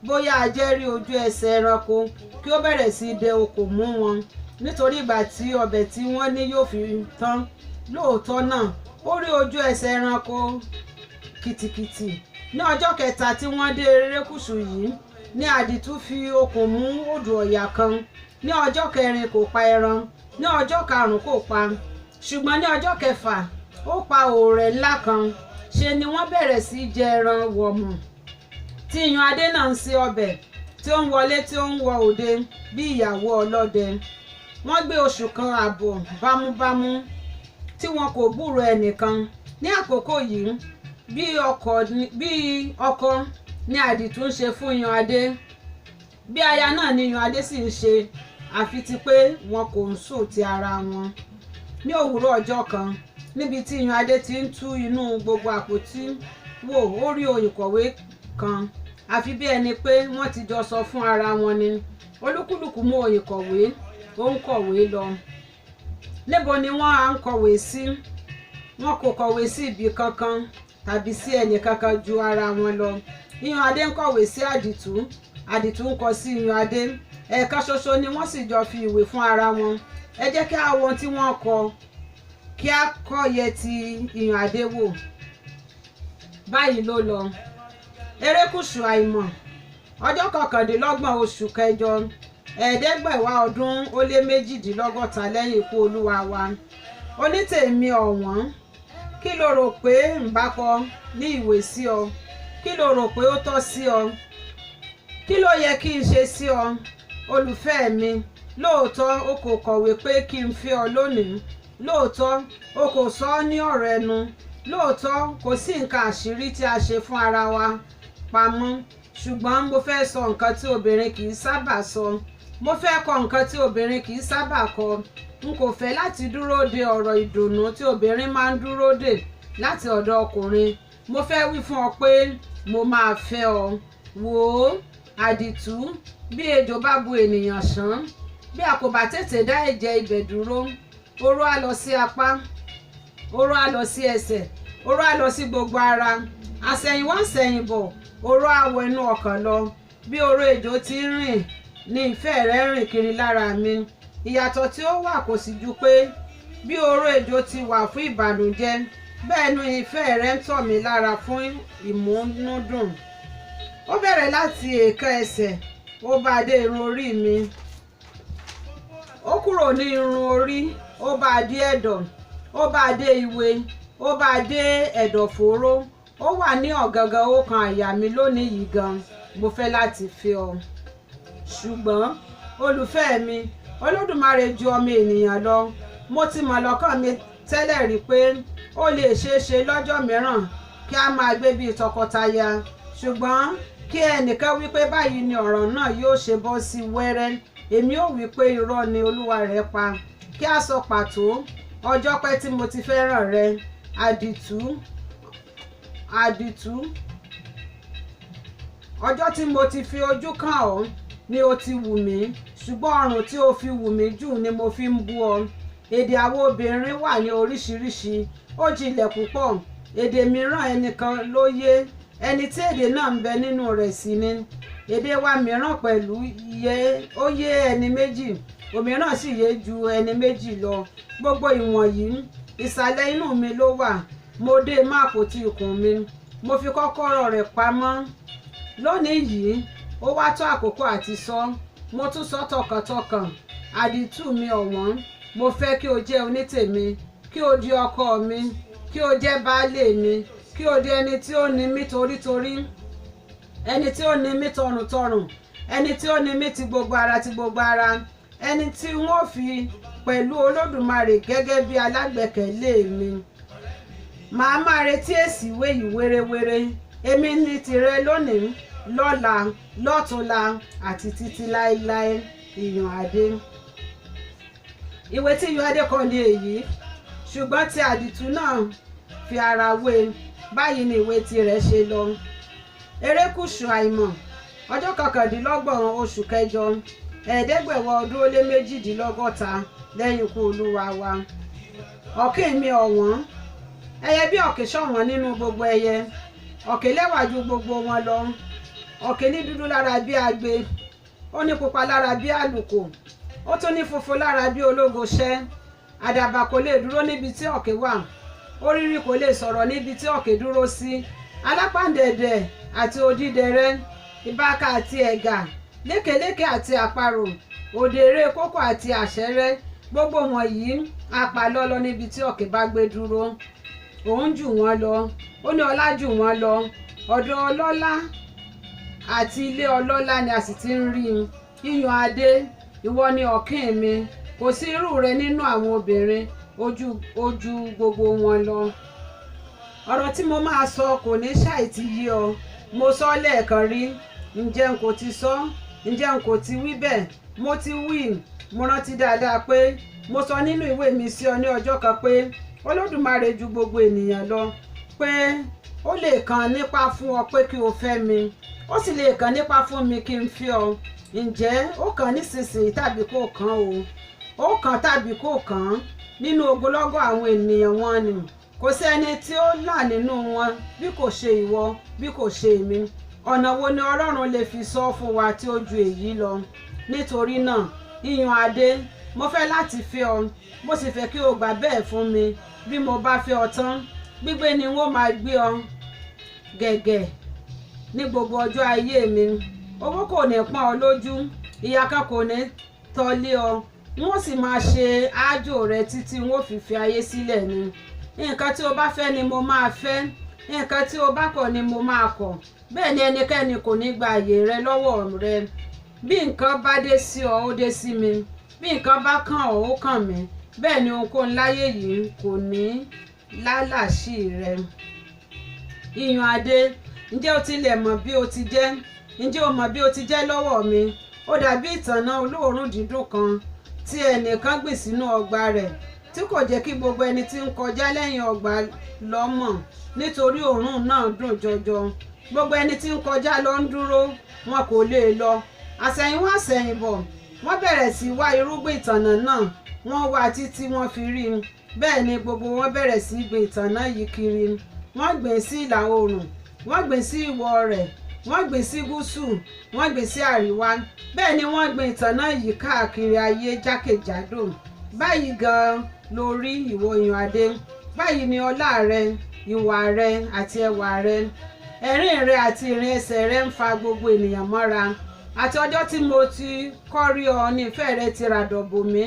S3: bóyá ajẹ́ rí ojú ẹsẹ̀ ẹranko kí ó bẹ̀rẹ̀ sí dẹ okò mú wọn, nítorí ìgbà tí ọbẹ̀ tí wọ́n ní yóò fi tán. Lóòótọ́ náà, ó rí ojú ẹsẹ̀ ẹranko kìtìkìtì. Ní ọjọ́ kẹta tí wọ́n dé erékùṣù yìí ní Àdìtú fi okùn mú odò ọ̀yà kan. Ní ọjọ́ kẹrin kò pa ẹran, ní ọjọ́ karùn-ún kò pa, ṣùgbọ́n ní ọjọ́ kẹfà ó pa òòrẹ̀ ńlá kan. Ṣe ni wọ́n bẹ̀rẹ̀ sí jẹ ẹran wọ̀mù, tí Iyànadé náà ń ṣe ọbẹ̀ tí ó ń wọlé tí ó ń wọ òde bí ìyàwó ọlọ́dẹ. Wọ́n gbé oṣù kan ààbọ̀ bámúbámú tí wọn kò gbúròó ẹnìkan. Ní àkókò yìí, bí ọkọ ni Àdìtú ń ṣe fún Iyànadé, bí aya náà ni Iyànadé sì ń ṣe, àfi ti pé wọn kò ń sùn ti ara wọn. Ní òwúrọ̀ ọjọ́ kan, níbi tí Iyànadé ti ń tú inú gbogbo àpótí wò, ó rí òǹkọ̀wé kan, àfi bí ẹni pé wọ́n ti jọ sọ fún ara wọn ni. Olúkúlùkù mú òǹkọ̀wé, ó ń kọ̀wé lọ. Níbo ni wọ́n á ń kọ̀wé sí? Wọn kò kọ̀wé sí ibi kankan tàbí sí ẹnì kankan ju ara wọn lọ. Iyànadé ń kọ̀wé sí Àdìtú, Àdìtú ń kọ sí Iyànadé. Ẹ̀ẹ̀kan ṣoṣo ni wọ́n sì jọ fi ìwé fún ara wọn. Ẹ jẹ́ kí a wo ohun tí wọ́n kọ, kí a kọ́ yẹ ti Iyànadé wò. Báyìí ló lọ. Erékùṣù àìmọ̀, ọjọ́ 29 oṣù kẹjọ, 1968 lẹ́yìn ikú Olúwa wa. Onítèmi ọ̀wọ́n, kí lo rò pé ń bá kọ ní ìwé sí ọ? Kí lo rò pé ó tọ́ sí ọ? Kí ló yẹ kí n ṣe sí ọ, olùfẹ́ mi? Lóòótọ́ o kò kọ̀wé pé kí n fẹ́ ọ lónìí. Lóòótọ́ o kò sọ ọ́ ní ọ̀rọ̀ ẹnu. Lóòótọ́ kò sí nǹkan àṣírí tí a ṣe fún ara wa pamọ́. Ṣùgbọ́n mo fẹ́ sọ nǹkan tí obìnrin kì í sábà sọ. Mo fẹ́ kọ nǹkan tí obìnrin kì í sábà kọ. N kò fẹ́ láti dúró de ọ̀rọ̀ ìdùnnú tí obìnrin máa ń dúró dè láti ọ̀dọ̀ ọkùnrin. Mo fẹ́ wí fún ọ pé mo máa fẹ́ ọ. Wò ó, Àdìtú, bí ejò bá bu ènìyàn ṣán, bí a kò bá tètè dá ẹ̀jẹ̀ ibẹ̀ dúró, oró á lọ sí apá, oró á lọ sí ẹsẹ̀, oró á lọ sí gbogbo ara. Àsẹ̀yìnwá àsẹ̀yìnbọ̀, oró á wọ inú ọkàn lọ. Bí oró ejò ti ń rìn ni ìfẹ́ rẹ ń rìn kiri lára mi. Ìyàtọ̀ tí ó wà kò sì ju pé bí oró ejò ti wà fún ìbànújẹ́, bẹ́ẹ̀ ni ìfẹ́ rẹ ń tọ̀ mí lára fún ìmúnúdùn. Ó bẹ̀rẹ̀ láti èékán ẹsẹ̀, ó bá dé irun orí mi. Ó kúrò ní irun orí, ó bá dé ẹ̀dọ̀, ó bá dé ìwé, ó bá dé ẹ̀dọ̀fóró. Ó wà ní ọ̀gangan ọkàn àyà mi lónìí yìí gan. Mo fẹ́ láti fẹ́ ọ. Ṣùgbọ́n olùfẹ́ mi, Olódùmarè ju ọmọ ènìyàn lọ. Mo ti mọ̀ lọ́kàn mi tẹ́lẹ̀ rí pé ó lè ṣeé ṣe lọ́jọ́ mìíràn kí a máa gbé bíi tọkọtaya. Ṣùgbọ́n kí ẹnìkan wí pé báyìí ni ọ̀rọ̀ náà yóò ṣe bọ́ sí wẹ́rẹ́, èmi ò wí pé irọ́ ni olúwa rẹ̀ pa. Kí a sọ pàtó, ọjọ́ pẹ́ tí mo ti fẹ́ràn rẹ, Àdìtú, Àdìtú. Ọjọ́ tí mo ti fi ojú kàn ọ́ ni o ti wù mí, ṣùgbọ́n ọrùn tí o fi wù mí jù ni mo fi ń bú ọ. Èdè àwọn obìnrin wà ní oríṣiríṣi, ó jinlẹ̀ púpọ̀. Èdè mìíràn ẹnìkan ló yé, ẹni tí èdè náà ń bẹ nínú rẹ̀ sì ni. Èdè wa mìíràn pẹ̀lú yé, ó yé ẹni méjì, òmíràn sì yé ju ẹni méjì lọ. Gbogbo ìwọ̀nyí, ìsàlẹ̀ inú mi ló wà. Mo dé má àpótí ikùn mi, mo fi kọ́kọ́rọ́ rẹ̀ pamọ́. Lónìí yìí, ó wá tó àkókò àti sọ. Mo tún sọ tọkàntọkàn. Àdìtú mi ọ̀wọ́n, Mo fẹ́ kí o jẹ́ onítèmi, kí o di ọkọ mi, kí o jẹ́ baálé mi, kí o di ẹni tí ó ní mí torítorí, ẹni tí ó ní mí tọrùntọrùn, ẹni tí ó ní mí ti gbogbo ara ti gbogbo ara, ẹni tí wọ́n fi pẹ̀lú Olódùmarè gẹ́gẹ́ bí alágbẹ̀kẹ̀lé mi. Màá máa retí èsì ìwé yìí wérewére. Èmi ní tìrẹ lónìí, lọ́la, lọ́túnla àti títí láéláé. Ìyàn Adé. Ìwé tí Ìyàn Adé kọ ní èyí, ṣùgbọ́n tí àdìtú náà fi ara wé. Báyìí ni ìwé tirẹ̀ ṣe lọ. Erékùṣù Àìmọ̀, ọjọ́ 29 oṣù kẹjọ, 1862 lẹ́yìn ikú Olúwa wa. Ọ̀kín mi ọ̀wọ́n, ẹyẹ bí ọ̀kín ṣọ̀wọ́n nínú gbogbo ẹyẹ. Ọ̀kín lẹ́wà ju gbogbo wọn lọ. Ọ̀kín ní dúdú lára bí agbe, ó ní pupa lára bí àlùkò, ó tún ní funfun lára bí ológoṣẹ́. Àdàbà kò lè dúró níbi tí ọ̀kín wà, oríri kò lè sọ̀rọ̀ níbi tí ọ̀kín dúró sí. Alápàǹdẹ̀dẹ̀ àti odídẹrẹ́, ìbáka àti ẹ̀gà, lékeléké àti àparò, òdèrè kókò àti àṣẹrẹ́, gbogbo wọ̀nyí apalọ́lọ́ níbi tí ọ̀kín bá gbé dúró. Òun jù wọ́n lọ, ó ní ọlá jù wọ́n lọ. Ọ̀dọ̀ ọlọ́lá àti ilé ọlọ́lá ni a sì ti ń rí i. Ìyàn Adé, ìwọ ni ọ̀kín mi, kò sí irú rẹ nínú àwọn obìnrin, ojú gbogbo wọn lọ. Ọ̀rọ̀ tí mo máa sọ kò ní ṣàì ti yé ọ. Mo sọ lẹ́ẹ̀kan rí, ǹjẹ́ n kò ti sọ? Ǹjẹ́ n kò ti wí bẹ́ẹ̀? Mo ti wí. Mo rántí dáadáa pé mo sọ nínú ìwé mi sí ọ ní ọjọ́ kan pé Olódùmarè ju gbogbo ènìyàn lọ, pé ó lè kàn nípa fún ọ pé kí o fẹ́ mi, ó sì lè kàn nípa fún mi kí n fi ọ. Ǹjẹ́ ó kàn nísinsìnyí tàbí kò kàn o? Ó kàn tàbí kò kàn? Nínú ogunlọ́gọ̀ àwọn ènìyàn wọn ni kò sí ẹni tí ó là nínú wọn bí kò ṣe ìwọ, bí kò ṣe èmi. Ọ̀nà wo ni Ọlọ́run lè fi sọ fún wa tí ó ju èyí lọ? Nítorí náà, Ìyàn Adé, mo fẹ́ láti fẹ́ ọ, mo sì fẹ́ kí o gbà bẹ́ẹ̀ fún mi. Bí mo bá fẹ́ ọ tán, gbígbé ni wọ́n máa gbé ọ gẹ̀gẹ̀ ní gbogbo ọjọ́ ayé mi. Owó kò ní pọ́n ọ lójú, ìyà kan kò ní tọ́ lé ọ, wọ́n sì máa ṣe àájò rẹ títí wọ́n fi fi ayé sílẹ̀ ni. Nǹkan tí o bá fẹ́ ni mo máa fẹ́, nǹkan tí o bá kọ̀ ni mo máa kọ̀. Bẹ́ẹ̀ ni ẹnikẹ́ni kò ní gba àyè rẹ lọ́wọ́ rẹ. Bí nǹkan bá dé sí ọ, ó dé sí mi. Bí nǹkan bá kàn ọ́, ó kàn mí. Bẹ́ẹ̀ ni ohunkóhun láyé yìí kò ní lálàsí rẹ. Ìyàn Adé, ǹjẹ́ o tilẹ̀ mọ̀ bí o ti jẹ́? Ǹjẹ́ o mọ̀ bí o ti jẹ́ lọ́wọ́ mi? Ó dàbí ìtànná olóòórùn dídùn kan tí ẹnìkan gbìn sínú ọgbà rẹ̀, tí kò jẹ́ kí gbogbo ẹni tí ń kọjá lẹ́yìn ọgbà lọ mọ̀, nítorí òórùn náà dùn jọjọ. Gbogbo ẹni tí ń kọjá lọ ń dúró, wọn kò lè lọ. Àsẹ̀yìnwá àsẹ̀yìnbọ̀, wọ́n bẹ̀rẹ̀ sí wá irúgbìn ìtànná náà. Wọ́n wá títí wọ́n fi rí i. Bẹ́ẹ̀ ni gbogbo wọn bẹ̀rẹ̀ sí gbin ìtànná yìí kiri. Wọ́n gbìn sí ìlà oòrùn, wọ́n gbìn sí ìwọ̀ rẹ̀, wọ́n gbìn sí gúúsù, wọ́n gbìn sí àríwá. Bẹ́ẹ̀ ni wọ́n gbin ìtànná yìí káàkiri ayé jákèjádò. Báyìí gan-an ló rí ìwọ Ìyàn Adé. Báyìí ni ọlá rẹ, ìwà rẹ àti ẹwà rẹ, ẹ̀rín rẹ àti ìrìn ẹsẹ̀ rẹ ń fa gbogbo ènìyàn mọ́ra. Àti ọjọ́ tí mo ti kọ́ rí ọ ní ìfẹ́ rẹ ti ràdọ̀bò mí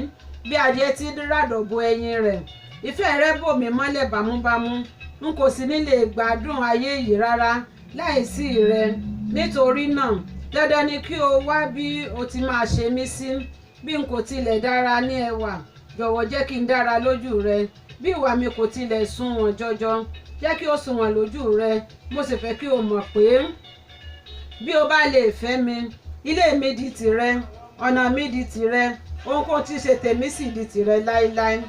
S3: bí adìẹ ti ràdọ̀bò ẹyin rẹ̀. Ìfẹ́ rẹ bò mí mọ́lẹ̀ bámúbámú. N kò sì ní lè gbádùn ayé yìí rárá láìsí rẹ. Nítorí náà, dandan ni kí o wá bí o ti máa ṣe mí sí. Bí n kò tilẹ̀ dára ní ẹwà, jọ̀wọ́ jẹ́ kí n dára lójú rẹ. Bí ìwà mi kò tilẹ̀ sunwọ̀n jọjọ, jẹ́ kí ó sunwọ̀n lójú rẹ. Mo sì fẹ́ kí o mọ̀ pé bí o bá lè fẹ́ mi, ilé mi di tìrẹ, ọ̀nà mi di tìrẹ, ohunkóhun tí í ṣe tèmi sì di tìrẹ láéláé.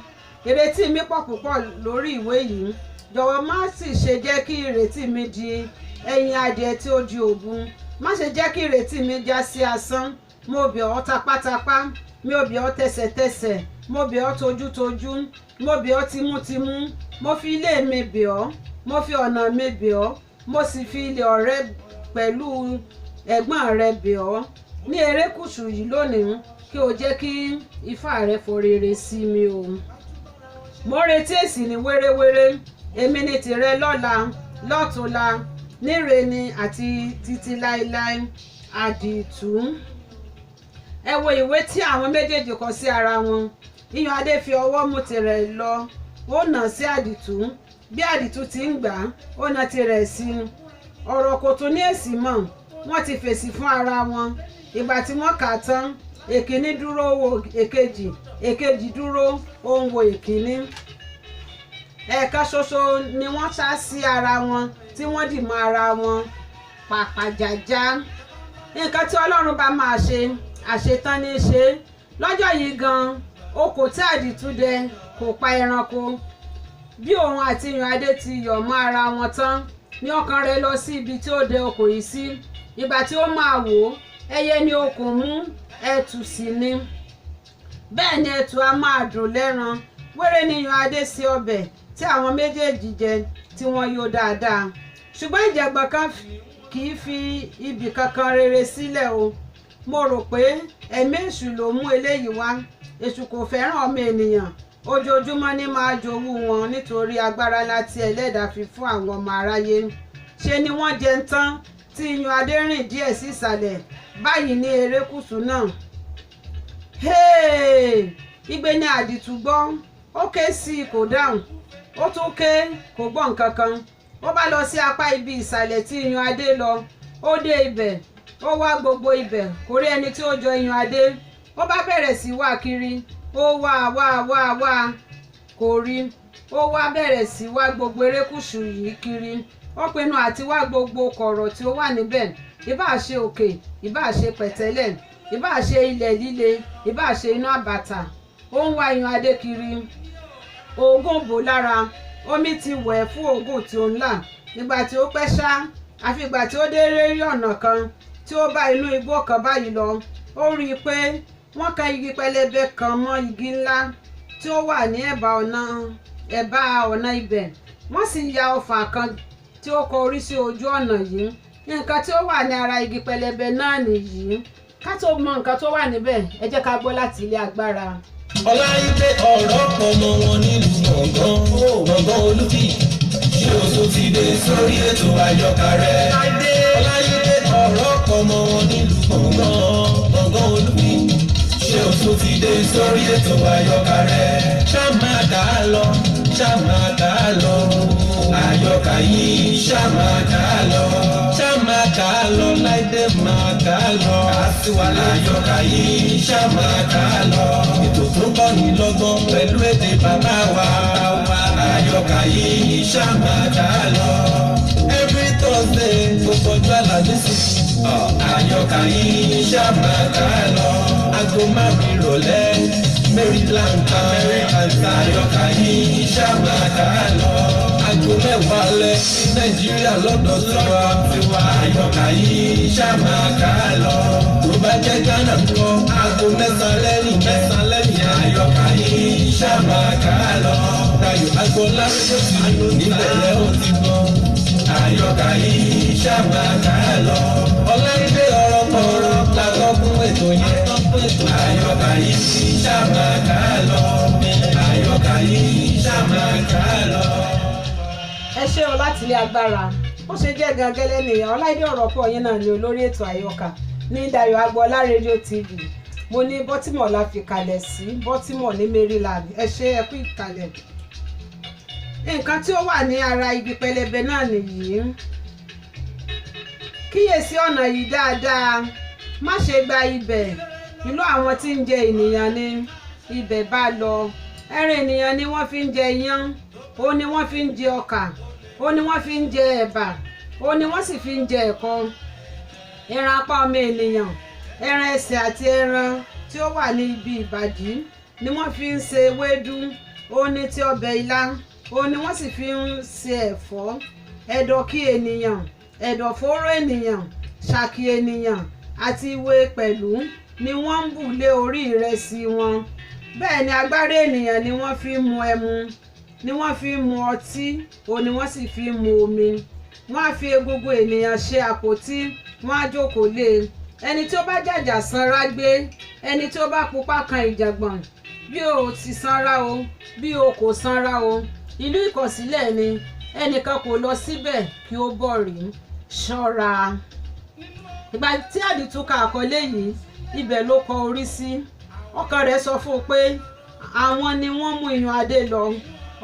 S3: Ìrètí mi pọ̀ púpọ̀ lórí ìwé yìí. Jọ̀wọ́ má sì ṣe jẹ́ kí ìrètí mi di ẹyin adìẹ tí ó di òbu. Má ṣe jẹ́ kí ìrètí mi já sí asán. Mo bẹ̀ ọ́ tapátapá, mi ò bẹ̀ ọ́ tẹsẹ̀tẹsẹ̀, mo bẹ̀ ọ́ tojútojú, mo bẹ̀ ọ́ timútimú. Mo fi ilé mi bẹ̀ ọ́, mo fi ọ̀nà mi bẹ̀ ọ́, mo sì fi ilé ọ̀rẹ́ pẹ̀lú ẹ̀gbọ́n rẹ bẹ̀ ọ́. Ní erékùṣù yìí lónìí, kí o jẹ́ kí ifá rẹ fọ rere sí mi o. Mo ń retí èsì ní wéréwéré. Èmi ni tìrẹ lọ́la, lọ́túnla, níre ni àti títí láéláé. Àdìtú. Ẹ wo ìwé tí àwọn méjèèjì kọ sí ara wọn. Iyùnadé fi ọwọ́ mú tirẹ̀ lọ, ó nà sí Àdìtú. Bí Àdìtú ti ń gbà á, ó nà tirẹ̀ sí i. Ọ̀rọ̀ kò tún ní èsì mọ́, wọ́n ti fèsì fún ara wọn. Ìgbà tí wọ́n kà á tán, èkíní dúró wo èkejì, èkejì dúró ó ń wo èkíní. Ẹ̀ẹ̀kan ṣoṣo ni wọ́n sá sí ara wọn tí wọ́n dì mọ́ ara wọn pàpàjàjà. Nǹkan tí Ọlọ́run bá máa ṣe, àṣetán ní í ṣe. Lọ́jọ́ yìí gan-an, okò tí Àdìtú dẹ kò pa ẹranko. Bí òun àti Iyùnadé ti yọ̀ mọ́ ara wọn tán ní ọkàn rẹ̀ lọ sí ibi tí ó dẹ okò yìí sí. Ìgbà tí ó máa wò ó, ẹyẹ ni okùn mú, ẹtù sì ni. Bẹ́ẹ̀ ni ẹtù a máa dùn lẹ́ran. Wéré ni Iyùnadé ṣe ọbẹ̀ tí àwọn méjèèjì jẹ tí wọ́n yó dáadáa. Ṣùgbọ́n ìjàngbọ̀n kan kì í fi ibì kankan rere sílẹ̀ o. Mo rò pé ẹ̀mí èṣù ló mú eléyìí wá. Èṣù kò fẹ́ràn ọmọ ènìyàn. Ojoojúmọ́ ní máa jowú wọn nítorí agbára ńlá tí Ẹlẹ́dàá fi fún àwọn ọmọ aráyé. Ṣe ni wọ́n jẹun tán tí Iyùnadé rìn díẹ̀ sí ìsàlẹ̀ báyìí ní erékùṣù náà. Hey! Igbe ni Àdìtú gbọ́. Ó ké sí i, kò dáhùn. Ó tún ké, kò gbọ́ nǹkan kan. Ó bá lọ sí apá ibi ìsàlẹ̀ tí Iyùnadé lọ. Ó dé ibẹ̀, ó wá gbogbo ibẹ̀, kò rí ẹni tí ó jọ Iyùnadé. Ó bá bẹ̀rẹ̀ sí wá kiri. Ó wá wá wá wá, kò rí. Ó wá bẹ̀rẹ̀ sí wá gbogbo erékùṣù yìí kiri. Ó pinnu àti wá gbogbo kọ̀rọ̀ tí ó wà níbẹ̀. Ìbáà ṣe òkè, ìbáà ṣe pẹ̀tẹ́lẹ̀, ìbáà ṣe ilẹ̀ líle, ìbáà ṣe inú àbàtà. Ó ń wá Iyùnadé kiri. Òógùn bò lára, omi ti wẹ̀ fún òógùn tí ó ń là. Ìgbà tí ó pẹ́ ṣá, àfi ìgbà tí ó dé rérí ọ̀nà kan tí ó bá inú igbó kan báyìí lọ, ó rí i pé wọ́n kan igi pẹlẹbẹ kan mọ́ igi ńlá tí ó wà ní ẹ̀bá ọ̀nà ibẹ̀. Wọ́n sì ya ọfà kan tí ó kọ orí sí ojú ọ̀nà yìí. Nǹkan tí ó wà ní ara igi pẹlẹbẹ náà nìyí. Ká tó mọ nǹkan tó wà níbẹ̀, ẹ jẹ́ ká gbọ́ láti ilé agbára.
S2: Ọláyídé ọ̀rọ̀ pọ̀ mọ́ wọn nílùú Gbọ̀ngàn, Gbọ̀ngàn Olúfì. Ṣé o tún ti dé sórí ètò àyọkà rẹ̀? Ọláyídé ọ̀rọ̀ pọ̀ mọ́ wọn nílùú Gbọ̀ngàn, Gbọ̀ngàn Olúfì. Ṣé o tún ti dé sórí ètò àyọkà rẹ̀? Ṣá máa dà á lọ, ṣá máa dà á lọ. Àyọkà yìí ṣá máa dà á lọ. Ṣá máa dà á lọ, Láìdé máa dà á lọ. Àyọkà yìí ṣá máa dà á lọ. Ètò tó ń kọ́ni lọ́gbọ́n pẹ̀lú èdè bàbá wa. Àyọkà yìí ṣá máa dà á lọ. Every Thursday, gbogbo ọjọ́ Àlàmísì. Àyọkà yìí ṣá máa dà á lọ. Aago 5 ìrọ̀lẹ́, Maryland, American. Àyọkà yìí ṣá máa dà á lọ. Aago 10 alẹ́ ní Nàìjíríà lọ́dọ̀ tiwa. Àyọkà yìí ṣá máa kà á lọ. Tó bá jẹ́ Ghana ńkọ́, aago 9 lẹ́yìn 9 lẹ́yìn. Àyọkà yìí ṣá máa kà á lọ. Dayọ̀ Agboola rédíò tí níbẹ̀ lẹ́ ó ti gbọ́. Àyọkà yìí ṣá máa kà á lọ. Ọláìdé ọ̀rọ̀ pọ̀rọ̀ látọ́kùn ètò yẹn. Àyọkà yìí ṣá máa kà á lọ. Àyọkà yìí ṣá máa kà á lọ.
S3: Ẹ ṣé o láti ilé agbára. Ó ṣe jẹ́ gangẹ́lẹ́ nìyẹn. Ọláìdé ọ̀rọ̀ pọ̀ yín náà ní olórí ètò àyọkà ní Dayọ̀ Agboola rédíò TV. Mo ní Baltimore la fi kalẹ̀ sí, Baltimore ní Maryland. Ẹ ṣé, ẹ kú ìkàlẹ̀. Nǹkan tí ó wà ní ara igi pẹlẹbẹ náà nìyí. Kíyèsí ọ̀nà yìí dáadáa, má ṣe gba ibẹ̀. Ìlú àwọn tí ń jẹ ènìyàn ni. Ibẹ̀ bá lọ, ẹran ènìyàn ni wọ́n fi ń jẹ iyán, ó ní wọ́n fi ń jẹ ọkà, ó ní wọ́n fi ń jẹ ẹ̀bà, ó ní wọ́n sì fi ń jẹ ẹ̀kọ. Ẹran apá ọmọ ènìyàn, ẹran ẹsẹ̀ àti ẹran tí ó wà ní ibi ìbàdí ni wọ́n fi ń ṣe ewédú, ó ní tí ọbẹ̀ ilá, ó ní wọ́n sì fi ń ṣe ẹ̀fọ́. Ẹ̀dọ̀kí ènìyàn, ẹ̀dọ̀fóró ènìyàn, ṣàkì ènìyàn àti ìwé pẹ̀lú ni wọ́n ń bù lé orí ìrẹsì wọn. Bẹ́ẹ̀ ni agbárí ènìyàn ni wọ́n fi ń mu ẹmu, ni wọ́n fi ń mu ọtí, òun ni wọ́n sì fi ń mu omi. Wọ́n á fi egungun ènìyàn ṣe àpótí, wọ́n á jókòó lé e. Ẹni tí ó bá jàjà sanra gbé, ẹni tí ó bá pupa kan ìjàngbọ̀n. Bí o ti sanra o, bí o kò sanra o, ìlú ìkọ̀sílẹ̀ ni. Ẹnìkan kò lọ síbẹ̀ kí ó bọ̀ rí. Ṣọ́ra. Ìgbà tí Àdìtú ka àkọlé yìí, ibẹ̀ ló kọ orí sí. Ọkàn rẹ̀ sọ fún un pé Àwọn ni wọ́n mú Iyùnadé lọ.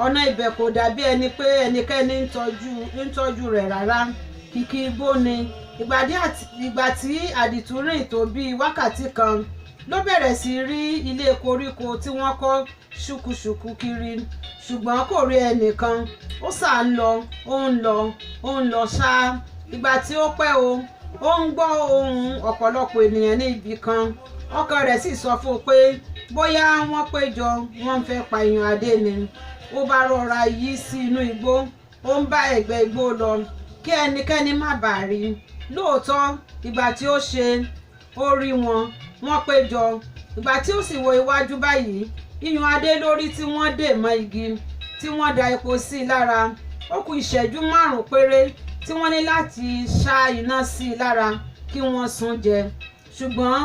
S3: Ọ̀nà ibẹ̀ kò dàbí ẹni pé ẹnikẹ́ni ń tọ́jú rẹ̀ rárá. Kìkì igbó ni. Ìgbà tí Àdìtú rìn tó bíi wákàtí kan ló bẹ̀rẹ̀ sí rí ilé koríko tí wọ́n kọ́ ṣùkùṣùkù kiri, ṣùgbọ́n kò rí ẹnìkan. Ó sá ń lọ, ó ń lọ, ó ń lọ ṣáá. Ìgbà tí ó pẹ́ ó ń gbọ́ ohùn ọ̀pọ̀lọpọ̀ ènìyàn ní ibì kan. Ọkàn rẹ̀ sì sọ fún un pé bóyá wọ́n péjọ wọ́n fẹ́ pa Iyùnadé ni. Ó bá rọra yí sí inú igbó, ó ń bá ẹ̀gbẹ́ igbó lọ kí ẹnikẹ́ni má bàa rí i. Lóòótọ́, ìgbà tí ó ṣe, ó rí wọn, wọ́n péjọ. Ìgbà tí ó sì wo iwájú báyìí, Iyùnadé lórí tí wọ́n dè mọ́ igi tí wọ́n da epo sí i lára. Ó kù ìṣẹ́jú 5 péré tí wọ́n ní láti ṣá iná sí i lára kí wọ́n sun jẹ. Ṣùgbọ́n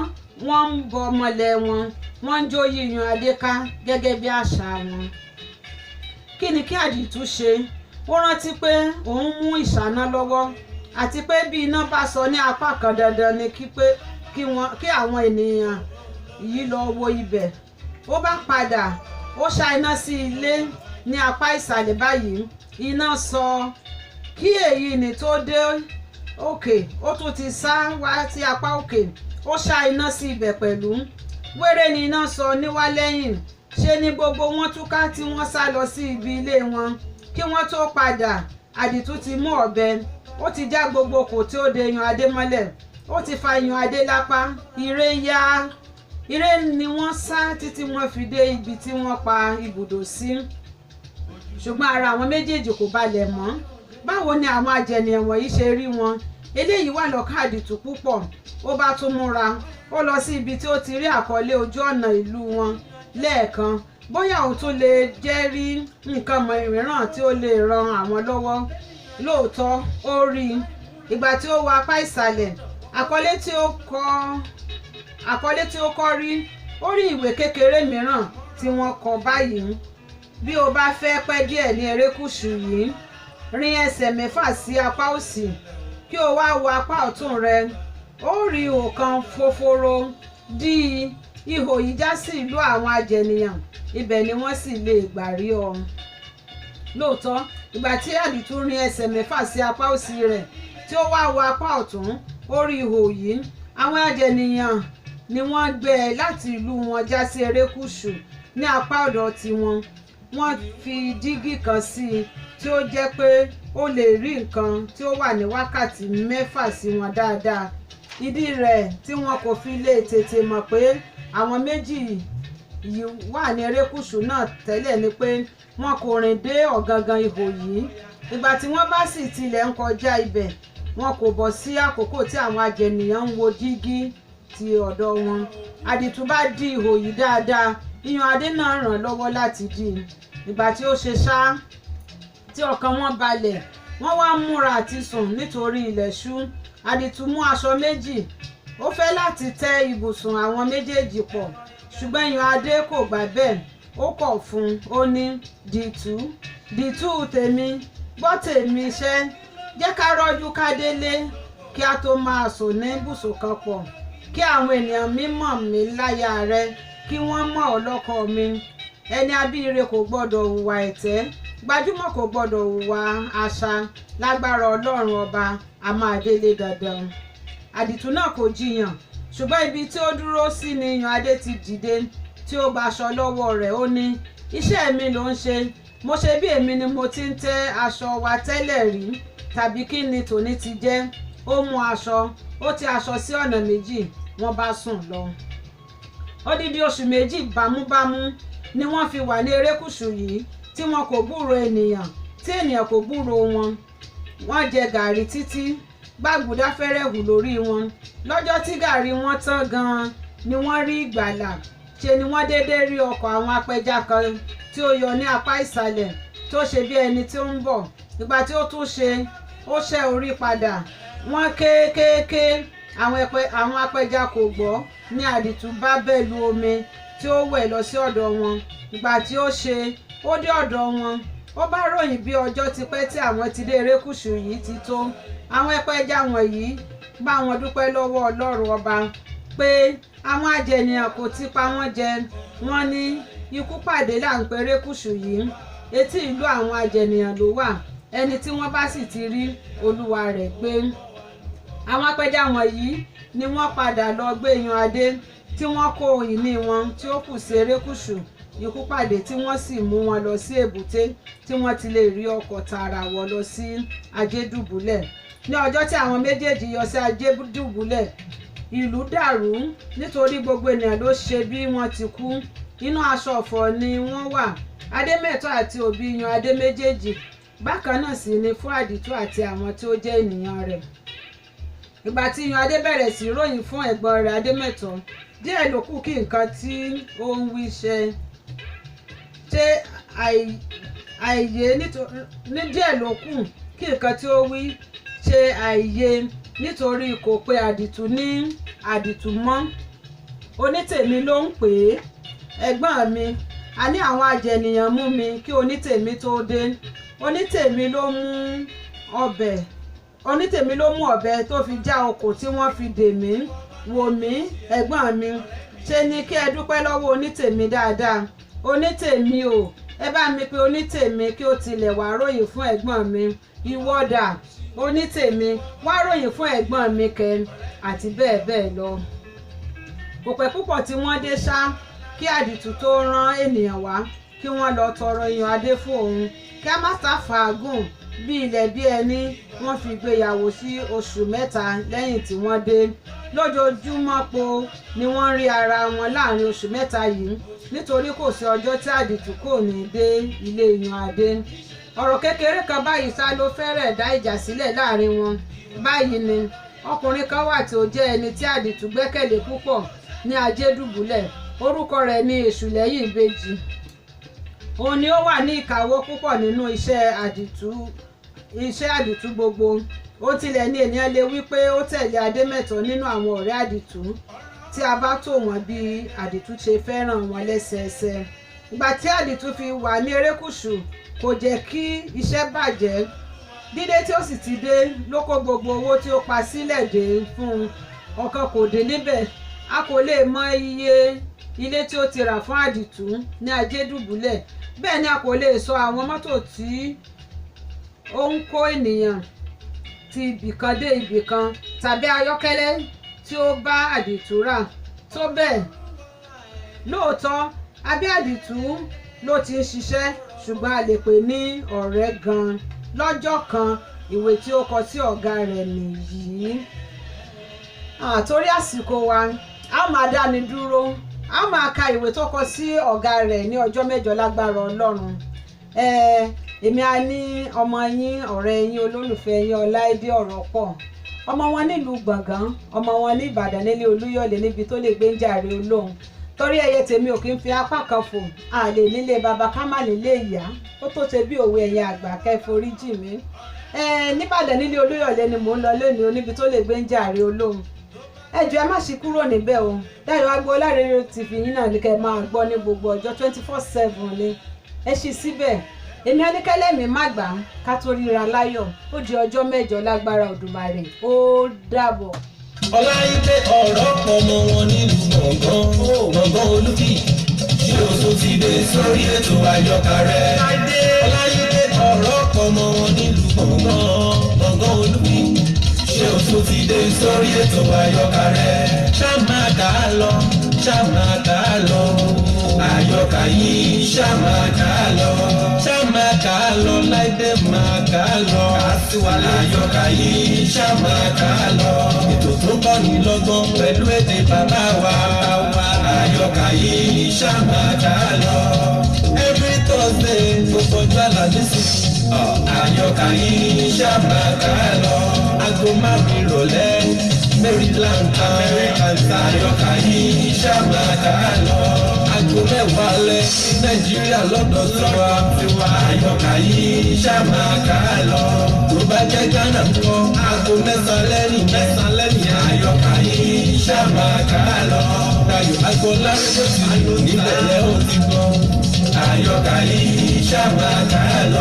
S3: wọ́n ń bọ mọ́lẹ̀ wọn, wọ́n ń jó yí Iyùnadé ká gẹ́gẹ́ bí àṣà wọn. Kí ni kí Àdìtú ṣe? Ó rántí pé òun mú ìṣáná lọ́wọ́, àti pé bí iná bá sọ ní apá kan, dandan ni kí àwọn ènìyàn yìí lọ wo ibẹ̀. Ó bá padà, ó ṣá iná sí ilé ní apá ìsàlẹ̀ báyìí. Iná sọ. Kí èyí ni tó dé òkè, ó tún ti sá wá sí apá òkè, ó ṣá iná sí ibẹ̀ pẹ̀lú. Wéré ni iná sọ níwá lẹ́yìn. Ṣe ni gbogbo wọn túká tí wọ́n sá lọ sí ibi ilé wọn. Kí wọ́n tó padà, Àdìtú ti mú ọ̀bẹ, ó ti já gbogbo okùn tí ó de Iyùnadé mọ́lẹ̀, ó ti fa Iyùnadé lápá. Ire yá. Ire ni wọ́n sá títí wọ́n fi dé ibi tí wọ́n pa ibùdó sí. Ṣùgbọ́n ara àwọn méjèèjì kò balẹ̀ mọ́. Báwo ni àwọn ajẹnìyàn wọ̀nyí ṣe rí wọn? Eléyìí wà lọ́kàn Àdìtú púpọ̀. Ó bá tún múra, ó lọ sí ibi tí ó ti rí àkọlé ojú ọ̀nà ìlú wọn lẹ́ẹ̀kan, bóyá òun tún lè jẹ́ rí nǹkan mìíràn tí ó lè ran àwọn lọ́wọ́. Lóòótọ́, ó rí i. Ìgbà tí ó wọ apá ìsàlẹ̀, àkọlé tí ó kọ́ rí, ó rí ìwé kékeré mìíràn tí wọ́n kọ báyìí: bí o bá fẹ́ pẹ́ díẹ̀ ní erékùṣù yìí, rin ẹsẹ̀ 6 sí apá òsì, kí o wá wo apá ọ̀tún rẹ, ó rí ihò kan fòfòrò dí i. Ihò yìí já sí ìlú àwọn ajẹnìyàn, ibẹ̀ ni wọ́n sì lè gbà rí ọ. Lóòótọ́, ìgbà tí Àdìtú rin ẹsẹ̀ 6 sí apá òsì rẹ̀ tí ó wá wo apá ọ̀tún, ó rí ihò yìí. Àwọn ajẹnìyàn ni wọ́n gbé e láti ìlú wọn já sí erékùṣù ní apá ọ̀dọ̀ tiwọn. Wọ́n fi dígí kan sí i tí ó jẹ́ pé ó lè rí nǹkan tí ó wà ní wákàtí 6 sí wọn dáadáa. Ìdí rẹ̀ tí wọn kò fi lè tètè mọ̀ pé àwọn méjì yìí wà ní erékùṣù náà tẹ́lẹ̀ ni pé wọn kò rìn dé ọ̀gangan ihò yìí. Ìgbà tí wọ́n bá sì tilẹ̀ ń kọjá ibẹ̀, wọn kò bọ̀ sí àkókò tí àwọn ajẹnìyàn ń wo dígí ti ọ̀dọ̀ wọn. Àdìtú bá dí ihò yìí dáadáa, Iyùnadé náà ràn lọ́wọ́ láti dí i. Ìgbà tí ó ṣe ṣá tí ọkàn wọn balẹ̀, wọ́n wá múra àti sùn nítorí ilẹ̀ ṣú. Àdìtú mú aṣọ méjì, ó fẹ́ láti tẹ́ ibùsùn àwọn méjèèjì pọ̀, ṣùgbọ́n Iyùnadé kò gbà bẹ́ẹ̀. Ó kọ̀ fún un, ó ní, dìtú dìtú tèmi, gbọ́ tèmi iṣẹ́, jẹ́ ká rọ́jú ká délé kí a tó máa sùn ní ibùsùn kan pọ̀, kí àwọn ènìyàn mi mọ̀ mí láya rẹ, kí wọ́n mọ̀ ọ́ lọ́kọ mi. Ẹni abíire kò gbọ́dọ̀ hùwà ẹ̀tẹ́, gbajúmọ̀ kò gbọ́dọ̀ hùwà àṣà. Lágbára Ọlọ́run ọba, a máa délé dandan. Àdìtú náà kò jiyàn, ṣùgbọ́n ibi tí ó dúró sí ni Iyùnadé ti dìde tí ó gba aṣọ lọ́wọ́ rẹ̀. Ó ní, iṣẹ́ mi ló ń ṣe, mo ṣe bí èmi ni mo ti ń tẹ́ aṣọ wa tẹ́lẹ̀ rí, tàbí kí ni tòní ti jẹ́? Ó mú aṣọ, ó ti aṣọ sí ọ̀nà méjì, wọ́n bá sùn lọ. Odidi oṣù 2 bámúbámú ni wọ́n fi wà ní erékùṣù yìí tí wọn kò gbúrò ènìyàn, tí ènìyàn kò gbúrò wọn. Wọ́n jẹ gàrí títí gbàgùdá fẹ́rẹ̀ hù lórí wọn. Lọ́jọ́ tí gàrí wọn tán gan-an ni wọ́n rí ìgbàlà. Ṣe ni wọ́n déédé rí ọkọ̀ àwọn apẹja kan tí ó yọ ní apá ìsàlẹ̀ tó ṣe bí ẹni tí ó ń bọ̀. Ìgbà tí ó tún ṣe, ó ṣẹ́ orí padà. Wọ́n kéékééké, àwọn apẹja kò gbọ́. Ní Àdìtú bá bẹ́ lu omi tí ó wẹ̀ lọ sí ọ̀dọ̀ wọn. Ìgbà tí ó ṣe, ó dé ọ̀dọ̀ wọn. Ó bá ròyìn bí ọjọ́ ti pẹ́ tí àwọn ti dé erékùṣù yìí ti tó. Àwọn apẹja wọ̀nyí bá wọn dúpẹ́ lọ́wọ́ Ọlọ́run ọba pé àwọn ajẹnìyàn kò ti pa wọ́n jẹ. Wọ́n ní Ikú pàdé là ń pe erékùṣù yìí. Etí ìlú àwọn ajẹnìyàn ló wà. Ẹni tí wọ́n bá sì ti rí, olúwa rẹ̀ gbé. Àwọn apẹja wọ̀nyí ni wọ́n padà lọ gbé Yan Adé, tí wọ́n kó ìní wọn tí ó kù sí erékùṣù Ikú pàdé, tí wọ́n sì mú wọn lọ sí èbúté tí wọ́n ti lè rí ọkọ̀ tààrà wọ̀ lọ sí Ajédùbúlẹ̀. Ní ọjọ́ tí àwọn méjèèjì yọ sí Ajédùbúlẹ̀, ìlú dàrú nítorí gbogbo ènìyàn ló ṣe bí wọ́n ti kú. Inú aṣọ ọ̀fọ̀ ni wọ́n wà. Adémẹ́tọ̀ àti òbí Yan Adé méjèèjì bákan náà sì ni fún Àdìtú àti àwọn tí ó jẹ́ ènìyàn rẹ̀. Ìgbà tí Yan Adé bẹ̀rẹ̀ sí ròyìn fún ẹ̀gbọ́n rẹ̀ Adémẹ́tọ̀, díẹ̀ ló kù kí nǹkan tí ó ń wí ṣe ṣe àìyé ní díẹ̀ ló kù kí nǹkan tí ó wí ṣe àìyé, nítorí kò pe Àdìtú ní Àdìtú mọ́. Onítèmi ló ń pè é. Ẹ̀gbọ́n mi, a ní àwọn ajẹnìyàn mú mi kí Onítèmi tó dé. Onítèmi ló mú ọbẹ̀, Onítèmi ló mú ọ̀bẹ tó fi já okùn tí wọ́n fi dè mí. Wò mí, ẹ̀gbọ́n mi, ṣe ni kí ẹ dúpẹ́ lọ́wọ́ Onítèmi dáadáa. Onítèmi o, ẹ bá mi pe Onítèmi kí ó tilẹ̀ wá ròyìn fún ẹ̀gbọ́n mi. Ìwọ dà, Onítèmi, wá ròyìn fún ẹ̀gbọ́n mi kẹ, àti bẹ́ẹ̀ bẹ́ẹ̀ lọ. Kò pẹ́ púpọ̀ tí wọ́n dé ṣá kí Àdìtú tó rán ènìyàn wá kí wọ́n lọ tọrọ Yan Adé fún òun. Kí a má sá fàágùn bí ilẹ̀ bí ẹni, wọ́n fi gbéyàwó sí oṣù 3 lẹ́yìn tí wọ́n dé. Lójoojúmọ́ po ni wọ́n rí ara wọn láàrin oṣù 3 yìí, nítorí kò sí ọjọ́ tí Àdìtú kò ní dé ilé Yan Adé. Ọ̀rọ̀ kékeré kan báyìí sá ló fẹ́rẹ̀ dá ìjà sílẹ̀ láàrin wọn. Báyìí ni ọkùnrin kan wà tí ó jẹ́ ẹni tí Àdìtú gbẹ́kẹ̀lé púpọ̀ ní Ajédùbúlẹ̀. Orúkọ rẹ̀ ní Èṣùlẹ́yìn Ìbejì. Òun ni ó wà ní ìkáwọ́ púpọ̀ nínú iṣẹ́ Àdìtú gbogbo. Ó tilẹ̀ ní ènìyàn lè wí pé ó tẹ̀lé Adémẹ́tọ̀ nínú àwọn ọ̀rẹ́ Àdìtú, tí a bá tò wọ́n bí Àdìtú ṣe fẹ́ràn wọn lẹ́sẹẹsẹ. Ìgbà tí Àdìtú fi wà ní erékùṣù kò jẹ́ kí iṣẹ́ bàjẹ́. Dídé tí ó sì ti dé ló kó gbogbo owó tí ó pa sílẹ̀ dé fún un. Ọ̀kan kò dé níbẹ̀. A kò lè mọ iye ilé tí ó ti rà fún Àdìtú ní Ajédùbúlẹ̀. Bẹ́ẹ̀ ni a kò lè sọ àwọn mọ́tò tí ó ń kó ènìyàn ti ibìkan dé ibìkan tàbí ayọ́kẹ́lẹ́ tí ó bá Àdìtú rà tó bẹ́ẹ̀. Lóòótọ́, abẹ́ Àdìtú ló ti ń ṣiṣẹ́, ṣùgbọ́n a lè pè ní ọ̀rẹ́ gan-an. Lọ́jọ́ kan, ìwé tí ó kọ sí ọ̀gá rẹ̀ nìyí. Torí àsìkò wa, a máa dáni dúró. A máa ka ìwé tó kọ sí ọ̀gá rẹ̀ ní ọjọ́ mẹ́jọ lágbára Ọlọ́run. Èmi a ní ọmọ yín, ọ̀rẹ́ yín, olólùfẹ́ yín, Ọláìdé Ọ̀rọ̀pọ̀. Ọmọ wọn nílùú Gbọ̀ngán, ọmọ wọn ní Ìbàdàn nílé Olúyọ̀lé níbi tó lè gbé ń jàre Olóhun. Torí ẹyẹ tèmi ò kí ń fi apá kan fò, a lè nílé baba ká má nílé ìyá. Ó tó ṣe bí òwe ẹ̀yin àgbà kẹ́ foríjì mí. Níbàdàn nílé Olúyọ̀lé ni mò ń lọ lónìí, oníbi tó lè gbé ń jàre Olóhun. Ẹ jọ̀ọ́ ẹ má ṣí kúrò níbẹ̀ o. Dayọ̀ Agboola Radio TV yín náà ní kẹ́ máa gbọ́ ní gbogbo ọjọ́ 24/7 ni. Ẹ ṣí síbẹ̀. Èmi Aníkẹ́lẹ́mí má gbà ká tó ríra láyọ̀. Ó di ọjọ́ mẹ́jọ lágbára Òdùmarè. Ó dàbọ̀.
S2: Ọláìdé ọ̀rọ̀ pọ̀ mọ́ wọn nílùú Gbọ̀ngán, Gbọ̀ngàn Olúfì. Ṣé o tún ti dé sórí ètò àyọkà rẹ̀? Ọláìdé ọ̀rọ̀ pọ̀ mọ́ wọn nílùú Gbọ̀ngán, Gbọ̀ngàn Olúfì. Ṣé o tún ti dé sórí ètò àyọkà rẹ̀? Ṣá máa kà á lọ, ṣá máa kà á lọ. Àyọkà yìí ṣá máa kà á lọ. Ṣá máa kà á lọ, Láìdé máa kà á lọ. Àyọkà yìí ṣá máa kà á lọ. Ètò tó kọ́ ni lọ́gbọ́n pẹ̀lú èdè bàbá wa. Àyọkà yìí ṣá máa kà á lọ. Every Thursday gbogbo ọjọ́ Àlàmísì. Àyọkà yìí ṣá máa kà á lọ. Aago 5 ìrọ̀lẹ́ Maryland American àyọkà yìí ṣá máa kà á lọ. Aago 10 alẹ́ ní Nàìjíríà lọ́dọ̀ tiwa. Àyọkà yìí ṣá máa kà á lọ. Tó bá jẹ́ Ghana ńkọ́, aago 9 lẹ́yìn 9 lẹ́yìn. Àyọkà yìí ṣá máa kà á lọ. Dayọ̀ Agboola rédíò ti níbẹ̀ lẹ́ ó ti gbọ́. Àyọkà yìí ṣá máa kà á lọ.